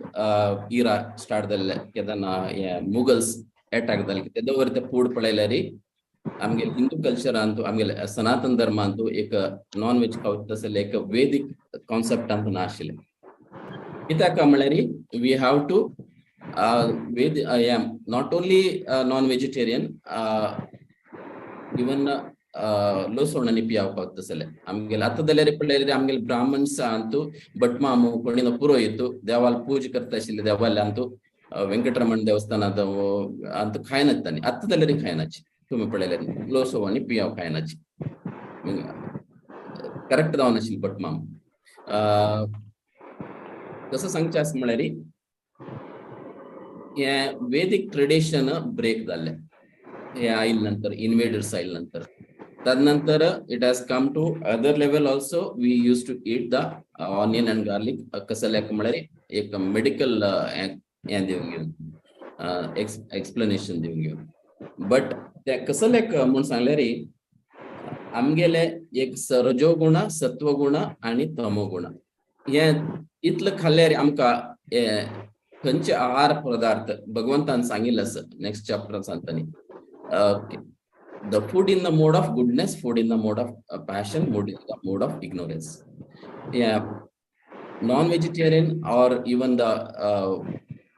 इरा स्टार्ट जाल्ले, केदना हे मुगल्स एटॅक जाले तेदो वर ते फूड पळयल्यार आमगेले हिंदू कल्चरांतू आमगेले सनातन धर्मांतू एक नॉन व्हेज खावचे तसले एक वेदीक कॉन्सेप्टांतू नाशिल्लें. कित्याक म्हणल्यार we have to Veda not only non vegetarian, even लसण आनी पियाव पावता तसले आमगेले आतां जाल्यार पळयल्यार आमगेले ब्राह्मण्स अंतू भटमामू कोणीन पुरोहित देवाल पूजा करता आशिल्ले देवाले अंतू वेंकटरमण देवस्थानात अंतू खायनात तांणी आतां जाल्यार खायनाची तुमी पळयल्यार लोसो आनी पियाव खायनाची करेक्ट जावन आशिल्ली भटमाम. कसं सांगचें आसा म्हळ्यार हें वेदीक ट्रेडिशन ब्रेक जाल्लें हे आयले नंतर, इन्वेडर्स आयले नंतर. तदनंतर it has come to other level also. We use to eat the onion and garlic. कसल्याक म्हळ्यार एक मेडिकल हें दिवन घेवन एक्सप्लेनेशन दिवन घेवन. बट ते कसल्याक म्हूण सांगल्यार आमगेले एक रजोगुण, सत्वगुण आनी तमोगुण हे इतले खाल्ल्यार आमकां खंयचे आहार पदार्थ भगवंतान सांगिल्लें आसा नेक्स्ट चॅप्टर सांगता. The food in the mode of goodness, food in the mode of passion, food in the mode of ignorance. Yeah, non-vegetarian or even the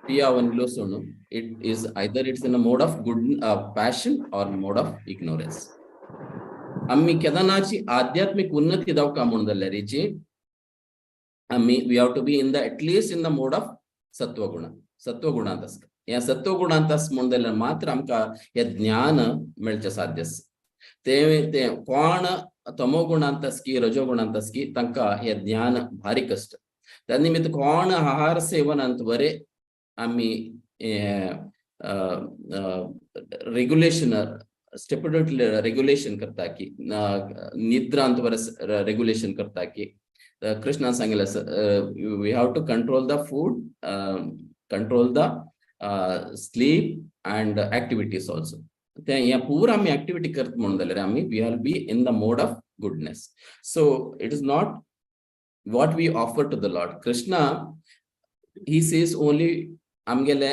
piyavan losonu, it is either it's in a mode of good passion or mode of ignorance. आम्ही केदनाची आध्यात्मिक उन्नती जावका म्हूण जाल्यारीची आम्ही we have to be in the at least in the mode of सत्वगुण. सत्वगुणांत आसता ह्या सत्वगुणांत आस म्हूण जाल्यार मात्र आमकां हें ज्ञान मेळचें साध्य आसा. ते ते कोण तमोगुणांत आस की रजोगुणांत आस की तांकां हें ज्ञान भारी कश्ट. त्या निमित्त कोण आहार सेवनांत बरें आमी रेगुलेशन स्टेपरेटली रेगुलेशन करता की निद्रांत बरें रेगुलेशन करता की कृष्णान सांगिल्लें आसा we have to control the food, control the sleep and activities also. ते ह्या पूरा आमी एक्टिविटी करता म्हणून जाल्यार आमी we are be in the mode of goodness. So it is not what we offer to the lord. Krishna he says only आमगेले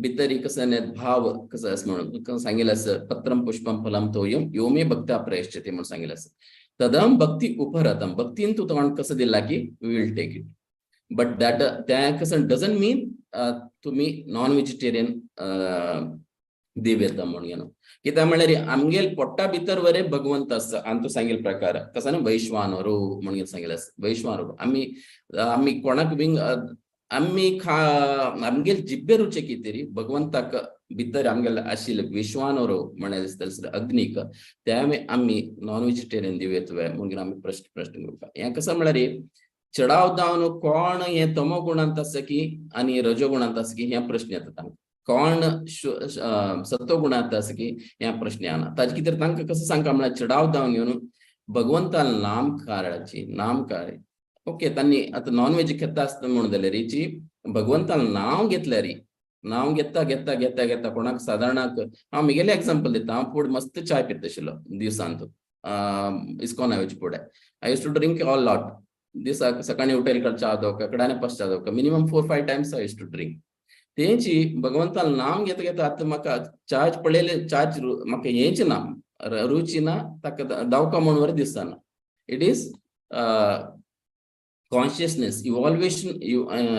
भितर कसं भाव कसं आसा म्हणून सांगिल्लें आसा पत्रम पुष्पम फलम तोयम यो मे भक्त्या प्रयच्छति म्हणून सांगिल्लें आसा. तदम भक्ती उपरतम भक्तीन तूं तोंड कसं दिला की we will take it. But that त्या कसं डजंट मीन तुमी नॉन व्हेजिटेरियन देव येता म्हणून घेवन. कित्याक म्हळ्यार आमगेल पोट्टा भितर वरे भगवंत आसा आनी तो सांगिल्ले प्रकार कसो न्हू वैश्वानरो म्हणून सांगिल्लें आसा. वैश्वानरो आमी आमी कोणाक बीन आमी खा आमगेल जिब्बे रुचे कितें भगवंताक भितर आमगेले आशिल्ले विश्वानरो म्हळ्यार दिसता अग्नीक त्या आमी नॉन व्हेजिटेरियन दिवं येता म्हणून आमी प्रश्न प्रश्न करता. हें कसं म्हळ्यार चडाव जावन कोण हे तमो गुणांत आसा की आनी रजो गुणांत आसा की हे प्रश्न येता तांकां. कोण सत्वगुणांत आसा की हे प्रश्न येना. ताजे कितें तांकां कसं सांगता म्हळ्यार चडाव जावन घेवन भगवंतान नाम काळाची नाम काळ ओके तांणी आतां नॉन व्हेज घेता आसता म्हणून जाल्यार भगवंतान नांव घेतल्यार नांव घेता घेता घेता घेता कोणाक सादारणाक हांव म्हगेलें एग्जाम्पल दिता. हांव फुडें मस्त चाय पिता आशिल्लो दिवसांत इस्कॉना वयचे फुडें. I use to drink all lot. दिसाक सकाळी उठेल कडे च्या दवका कडाने पास च्या दवका minimum 4-5 times I use to drink. तेंची भगवंतान नांव घेता घेता आतां म्हाका चार्ज पळयले चार्ज म्हाका हेंच ना रुची ना ताका दावका म्हणून बरें दिसना. It is consciousness evaluation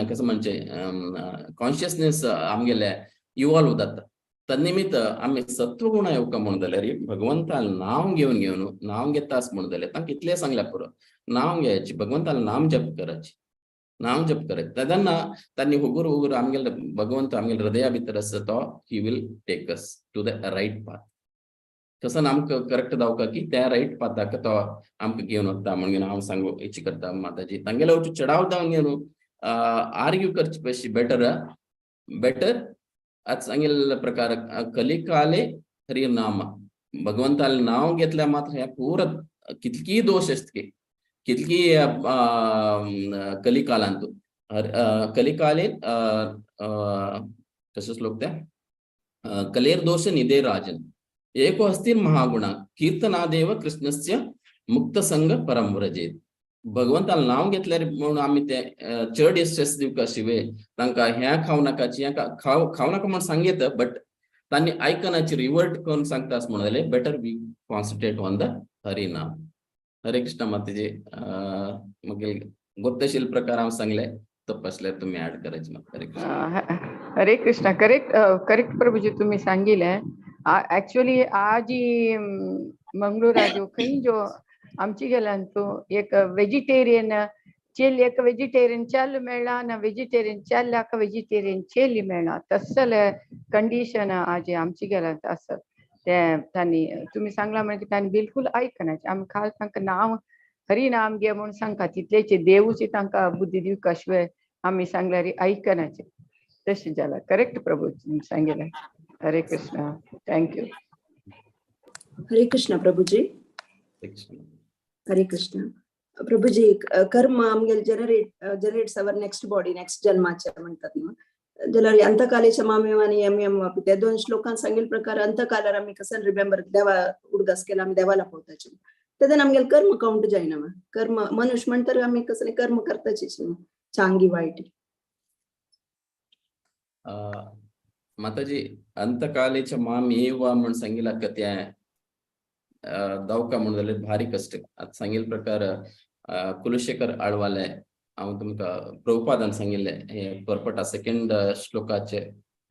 कसं म्हणचें कॉन्शियसनेस आमगेले इवॉल्व जाता. तन्निमित्त आमी सत्वगुणा येवका म्हणून जाल्यार भगवंतान नांव घेवन घेवन नांव घेता आस म्हणून जाल्यार तांकां इतलें सांगल्यार पुरो नांव घेयाची भगवंतान नाम जप करायची नाम जप करायचे तेन्ना तांणी हुगूर हुगूर आमगेले भगवंत आमगेले हृदया भितर आसा तो he will take us to the right path. तसं आमकां करेक्ट जावका की त्या रायट पाथाक तो आमकां घेवन वता म्हणून हांव सांगू इच्छा करता माताजी. तांगेले वचून चडाव जावन घेवन आर्ग्यू करचे पशी बेटर बेटर आज सांगिल्ले प्रकार कलिकाले हरि नाम भगवंताले नांव घेतल्यार मात्र ह्या पुरा कितकी दोश आसता कितकी कलिकालांत कलिकाले कसो श्लोक त्या कलेर दोष निधे राजन एको हस्तिर महागुणा कीर्तनादेव कृष्णस्य मुक्त संग परम व्रजेत. भगवंतान नांव घेतल्यार म्हणून आमी ते चड स्ट्रेस दिवका शिवे तांकां हें खावं नाकाची हें खावं नाका म्हणून सांगयत बट तांणी आयकनाची रिवर्ट करून सांगता अशें म्हणून जाल्यार better we concentrate on the Hari नाम. हरे कृष्ण माताजी. मागीर गोत्तशील प्रकार हांव सांगले तपासल्यार तुम्ही ऍड करायचे म्हाका. हरे कृष्ण. हरे कृष्ण. करेक्ट करेक्ट प्रभुजी तुम्ही सांगितले. ऍक्च्युअली आज मंगळूराजो खंय जो आमची गेल्यान तूं एक वेजिटेरियन चेली, एक वेजिटेरियन चेल्ल मेळ्ळा ना वेजिटेरियन चेल्ल्याक वेजिटेरियन चेली मेळ्ळा, तसले कंडिशन आज आमची गेल्यान आसा. ते तांणी तुमी सांगला म्हणजे तांणी बिलकुल आयकना. आमी खास तांकां नांव हरी नाम घे म्हणून सांगता, तितलेचे देवूच तांकां बुद्धी दिवका शिवाय आमी सांगल्यार आयकनाचे. तशें जाला. करेक्ट प्रभू सांगिल्लें. हरे Krishna. Thank you. Hare Krishna Prabhuji. Hare Krishna Prabhuji. कर्म आमगेले generates our next body, next जन्माचे म्हणतात न्हू, जाल्यार अंतकालेच्या मामेव आनी यम यम वापी त्या दोन श्लोकान सांगिल्ले प्रकार अंतकालार आमी कसं रिमेंबर देवा उडगास केला आमी देवाला पावताचे, तेन्ना आमगेले कर्म काउंट जायना. कर्म मनुष्य म्हणतर आमी कसं कर्म करताचीच न्हू, चांगी वायट. माताजी, अंतकालेच्या माम एव म्हण सांगिला त्या दवका म्हण जाल्यार भारी कश्ट. आतां सांगिल्ले प्रकार कुलशेखर आळवाले हांव तुमकां प्रभुपादान सांगिल्लें हे परपटा सेकंड श्लोकाचे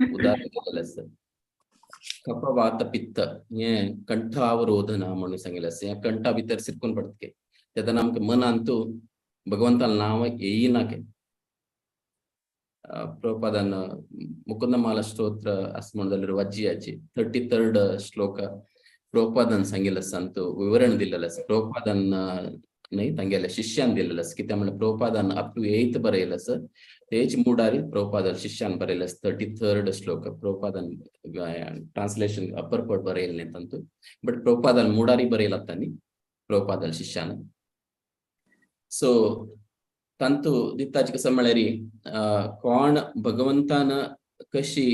उदाहरण दिलेलें आसा. कफवात पित्त हे कंठावरोधना म्हणून सांगिल्लें आसा. हे कंठा भितर सिरकून पडटा तेन्ना आमकां मनांतू भगवंतान नांव येयना के. प्रभुपादान मुकुंदमाला स्तोत्र आसा म्हणून जाल्यार वज्जियाची 33rd श्लोक प्रभुपादान सांगिल्लें आसा, अंतू विवरण दिलेलें आसा. प्रभुपादान न्हय तांगेल्या शिष्यान दिलेलें आसा. कित्याक म्हणल्यार प्रभुपादान अप टू 8th बरयलें आसा, तेच मुडारी प्रभुपादान शिष्यान बरयलें आसा. 33rd श्लोक प्रभुपादान ट्रान्सलेशन अपर पट बरयलें न्ही तांतू, बट प्रभुपादान मुडारी बरयला तांणी प्रभुपादान शिष्यान. सो तांतू दिताचे कसं म्हळ्यार कोण भगवंतान कशी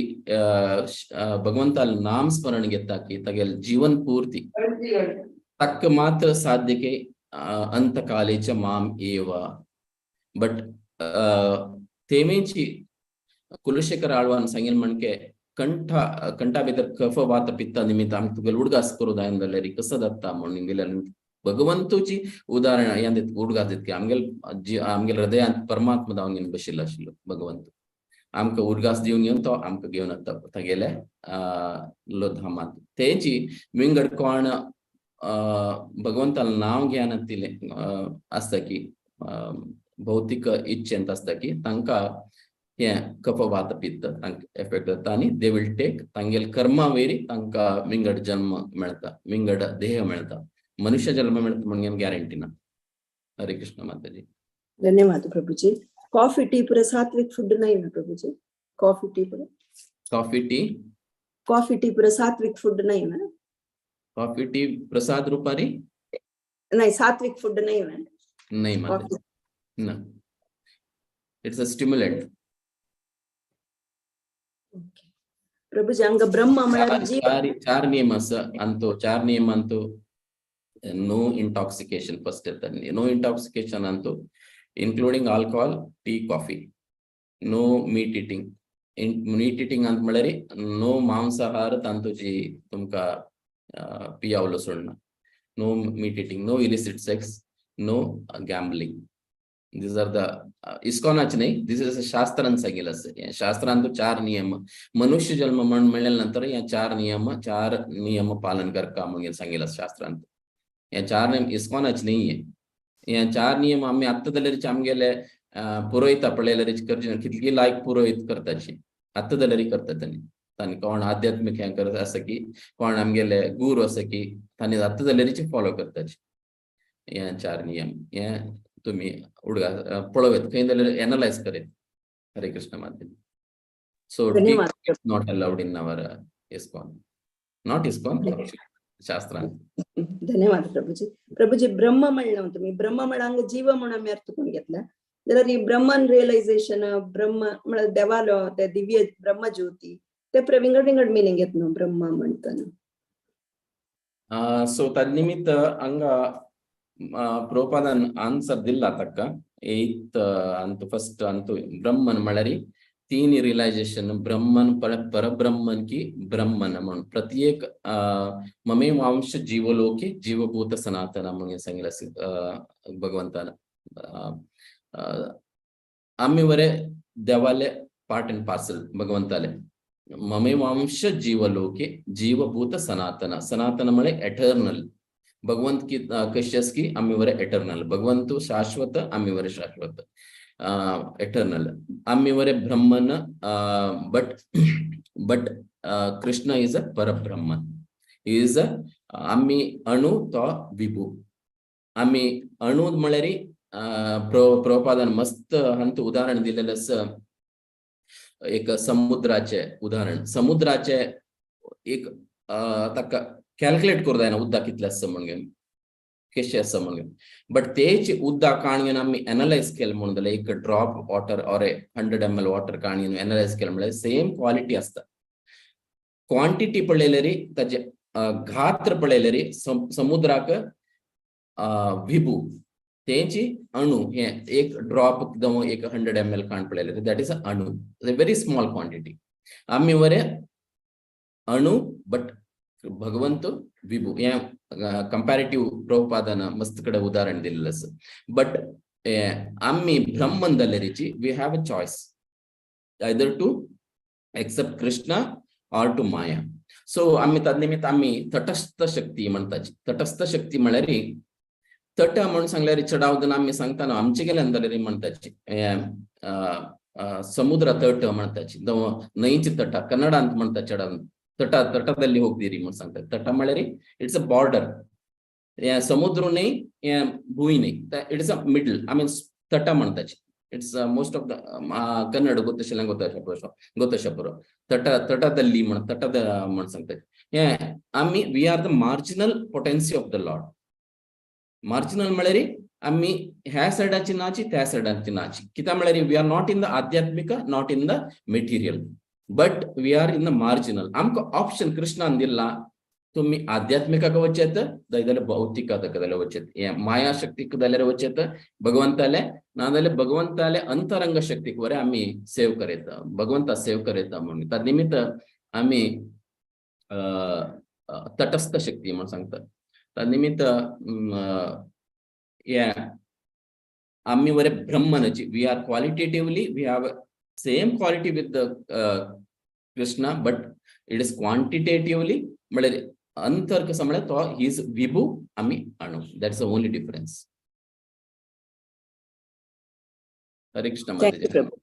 भगवंताल नाम स्मरण घेता की तागेले जीवन पूर्ती तक्क मात्र साध्य के अंतकालेच्या माम एव. बट तेमेची कुलशेखर आळवान सांगेल म्हणके कंठा कंठा भितर कफ वात पित्त निमित्त आमी तुगेले उडगास करूं जाय जाल्यार कसो जाता म्हणून गेल्यार भगवंतूची उदाहरण ह्या उडगास दितके आमगेले आमगेले हृदयांत परमात्मा जावन घेवन बशिल्लो आशिल्लो भगवंत आमकां उडगास दिवन घेवन तो आमकां घेवन वता तागेले धामांत. तेची विंगड कोण भगवंताल नांव घेना तिलें आसता की भौतीक इच्छेंत आसता की तांकां हें कफ वात पित्त तांकां एफेक्ट जाता आनी they will take तांगेले कर्मा वयरी तांकां विंगड जन्म मेळटा, विंगड देह मेळटा, मनुष्य जन्म मेळटा म्हणून गॅरंटी ना. हरे कृष्ण माताजी. धन्यवाद प्रभुजी. कॉफी टी पुरा सात्विक फूड नाही ना प्रभुजी? कॉफी टी पुरा कॉफी टी कॉफी टी पुरा सात्विक फूड नाही ना? कॉफी टी प्रसाद रूपारी नाही, सात्विक फूड नाही ना? नाही माताजी, ना, it's a stimulant. Prabhuji हांगा ब्रह्म म्हळ्यार जीव चार नियम आसा अंतो, चार नियम अंतो नो इंटॉक्सिकेशन फर्स्ट येता, नो इंटॉक्सिकेशन अंतो including alcohol, tea, coffee, no meat eating. Meat eating अंत म्हळ्यार नो मांसाहार तांतूची तुमकां पियावलो सोडना, no meat eating, no illicit sex, no gambling. These are the इस्कॉनाचे न्हय, this is शास्त्रान सांगिल्लें आसा. शास्त्रान तो चार नियम मनुष्य जन्म म्हण मेळ्ळे नंतर ह्या चार नियम पालन करका म्हणून सांगिल्लें आसा शास्त्रान. ह्या चार नियम इस्कॉनाचे न्हय, ह्या चार नियम आमी आत्तां जाल्यार आमगेले पुरोहित पळयल्यार करचे कितली लायक पुरोहित करताची आत्तां जाल्यार करता तांणी, तांणी कोण आध्यात्मीक हें करत आसा की कोण आमगेले गुरू आसा की तांणी आत्तां जाल्यार फॉलो करताची. ह्या चार नियम हे तुम्ही उडगा पळोवत खंय जाल्यार एनलायज करीत. हरे कृष्ण माताजी. So not allowed in our ISKCON, not ISKCON शास्त्रांत. धन्यवाद प्रभुजी. प्रभुजी ब्रह्म म्हणलं तुम्ही, ब्रह्म म्हळ्यार जीव म्हणून आमी अर्थ करून घेतला जाल्यार ही ब्रह्मन रियलायझेशन, ब्रह्म म्हळ्यार देवालो ते दिव्य ब्रह्मज्योती ते विंगड विंगड मिनिंग येत न्हू ब्रह्म म्हणटना. सो तन्निमित्त हांगा प्रभुपादान आन्सर दिल्ला ताका 8th अंत फर्स्ट अंत ब्रह्मन म्हळ्यार तीन रियलायझेशन ब्रह्मन परब्रह्मन की ब्रह्मन म्हणून प्रत्येक ममेवांश जीवलोके जीवभूत सनातन म्हणून सांगिल्लें भगवंतान. आमी वरे देवाले पार्ट एंड पार्सल भगवंताले. ममेवांश जीवलोके जीवभूत सनातन, सनातन म्हळ्यार एटर्नल. भगवंत की कशी आसा की आमी वरे एटर्नल, भगवंत शाश्वत, आमी वरे शाश्वत एटर्नल, आमी वरे ब्रह्मन, but but Krishna is a Parabrahman, is a आमी अणु तो विभू. आमी अणु म्हळ्यार प्रभुपादान मस्त हांत उदाहरण दिलेलें आसा, एक समुद्राचे उदाहरण. समुद्राचे एक ताका कॅल्क्युलेट करूं जायना उदक कितलें आसा म्हणून, कशें आसा म्हणून, बट तेच उदक काण घेवन आमी एनलायज केलें म्हणून जाल्यार एक drop water or 100 ml water काण घेवन एनलायज केलें म्हळ्यार सेम क्वालिटी आसता. क्वांटिटी पळयल्यार ताजे गात्र पळयल्यार समुद्राक विभू तेची अणु हे एक ड्रॉप एक 100 ml काण पळयल्यार that is a अणु, व्हेरी स्मॉल क्वांटिटी. आमी वरे अणु बट भगवंत विभू. हे कंपॅरेटिव्ह प्रभुपादान मस्त कडेन उदाहरण दिलेलें आसा. बट आमी ब्रह्मन जाल्यारीची we have a choice either to accept Krishna or to Maya. So आमी तद निमित्त आमी तटस्थ शक्ती म्हणटाची. तटस्थ शक्ती म्हळ्यार तट म्हणून सांगल्यार चडावदन आमी सांगता न्हू आमचे गेल्यान जाल्यार म्हणटाची समुद्र तट म्हणटाची, न्हंयची तट कन्नडांत म्हणटा चडावन ತಟ ತಟದಲ್ಲಿ ಹೋಗ್ತೀರಿ म्हणून सांगतात. ತಟ म्हळ्यार it's a border, समुद्र न्हय भूंय न्हय, it's a middle. I mean ತಟ म्हणटाची. It's most of the Kannada ಗೊತ್ತಶಲ್ಲ ಗೊತ್ತಶಪುರ ತಟ ತಟದಲ್ಲಿ म्हण ತಟದ म्हण सांगतात. हे आमी we are the marginal potency of the lord. Marginal म्हळ्यार आमी ह्या सायडाची नाची त्या सायडाची नाची. कित्याक म्हळ्यार we are not in the आध्यात्मिक, not in the material, but we are in the marginal. आमकां ऑप्शन कृष्णान दिला, तुम्ही आध्यात्मिकाक वचेत जाल्यार भौतिकाक जाल्यार वचेत, हे माया शक्तीक जाल्यार वचेत भगवंताले, नाजाल्यार भगवंताले अंतरंग शक्तीक वरे आमी सेव करयता, भगवंता सेव करयता म्हणून. त्या निमित्त आमी तटस्थ शक्ती म्हणून सांगता. त्या निमित्त हे आमी वरे ब्रह्मनाची, we are qualitatively, we have same quality with the Krishna, but it is quantitatively म्हळ्यार अंतर कसं म्हळ्यार तो is विभू आमी अणु. That's the only difference. Hare Krishna. Thank you, Prabhu.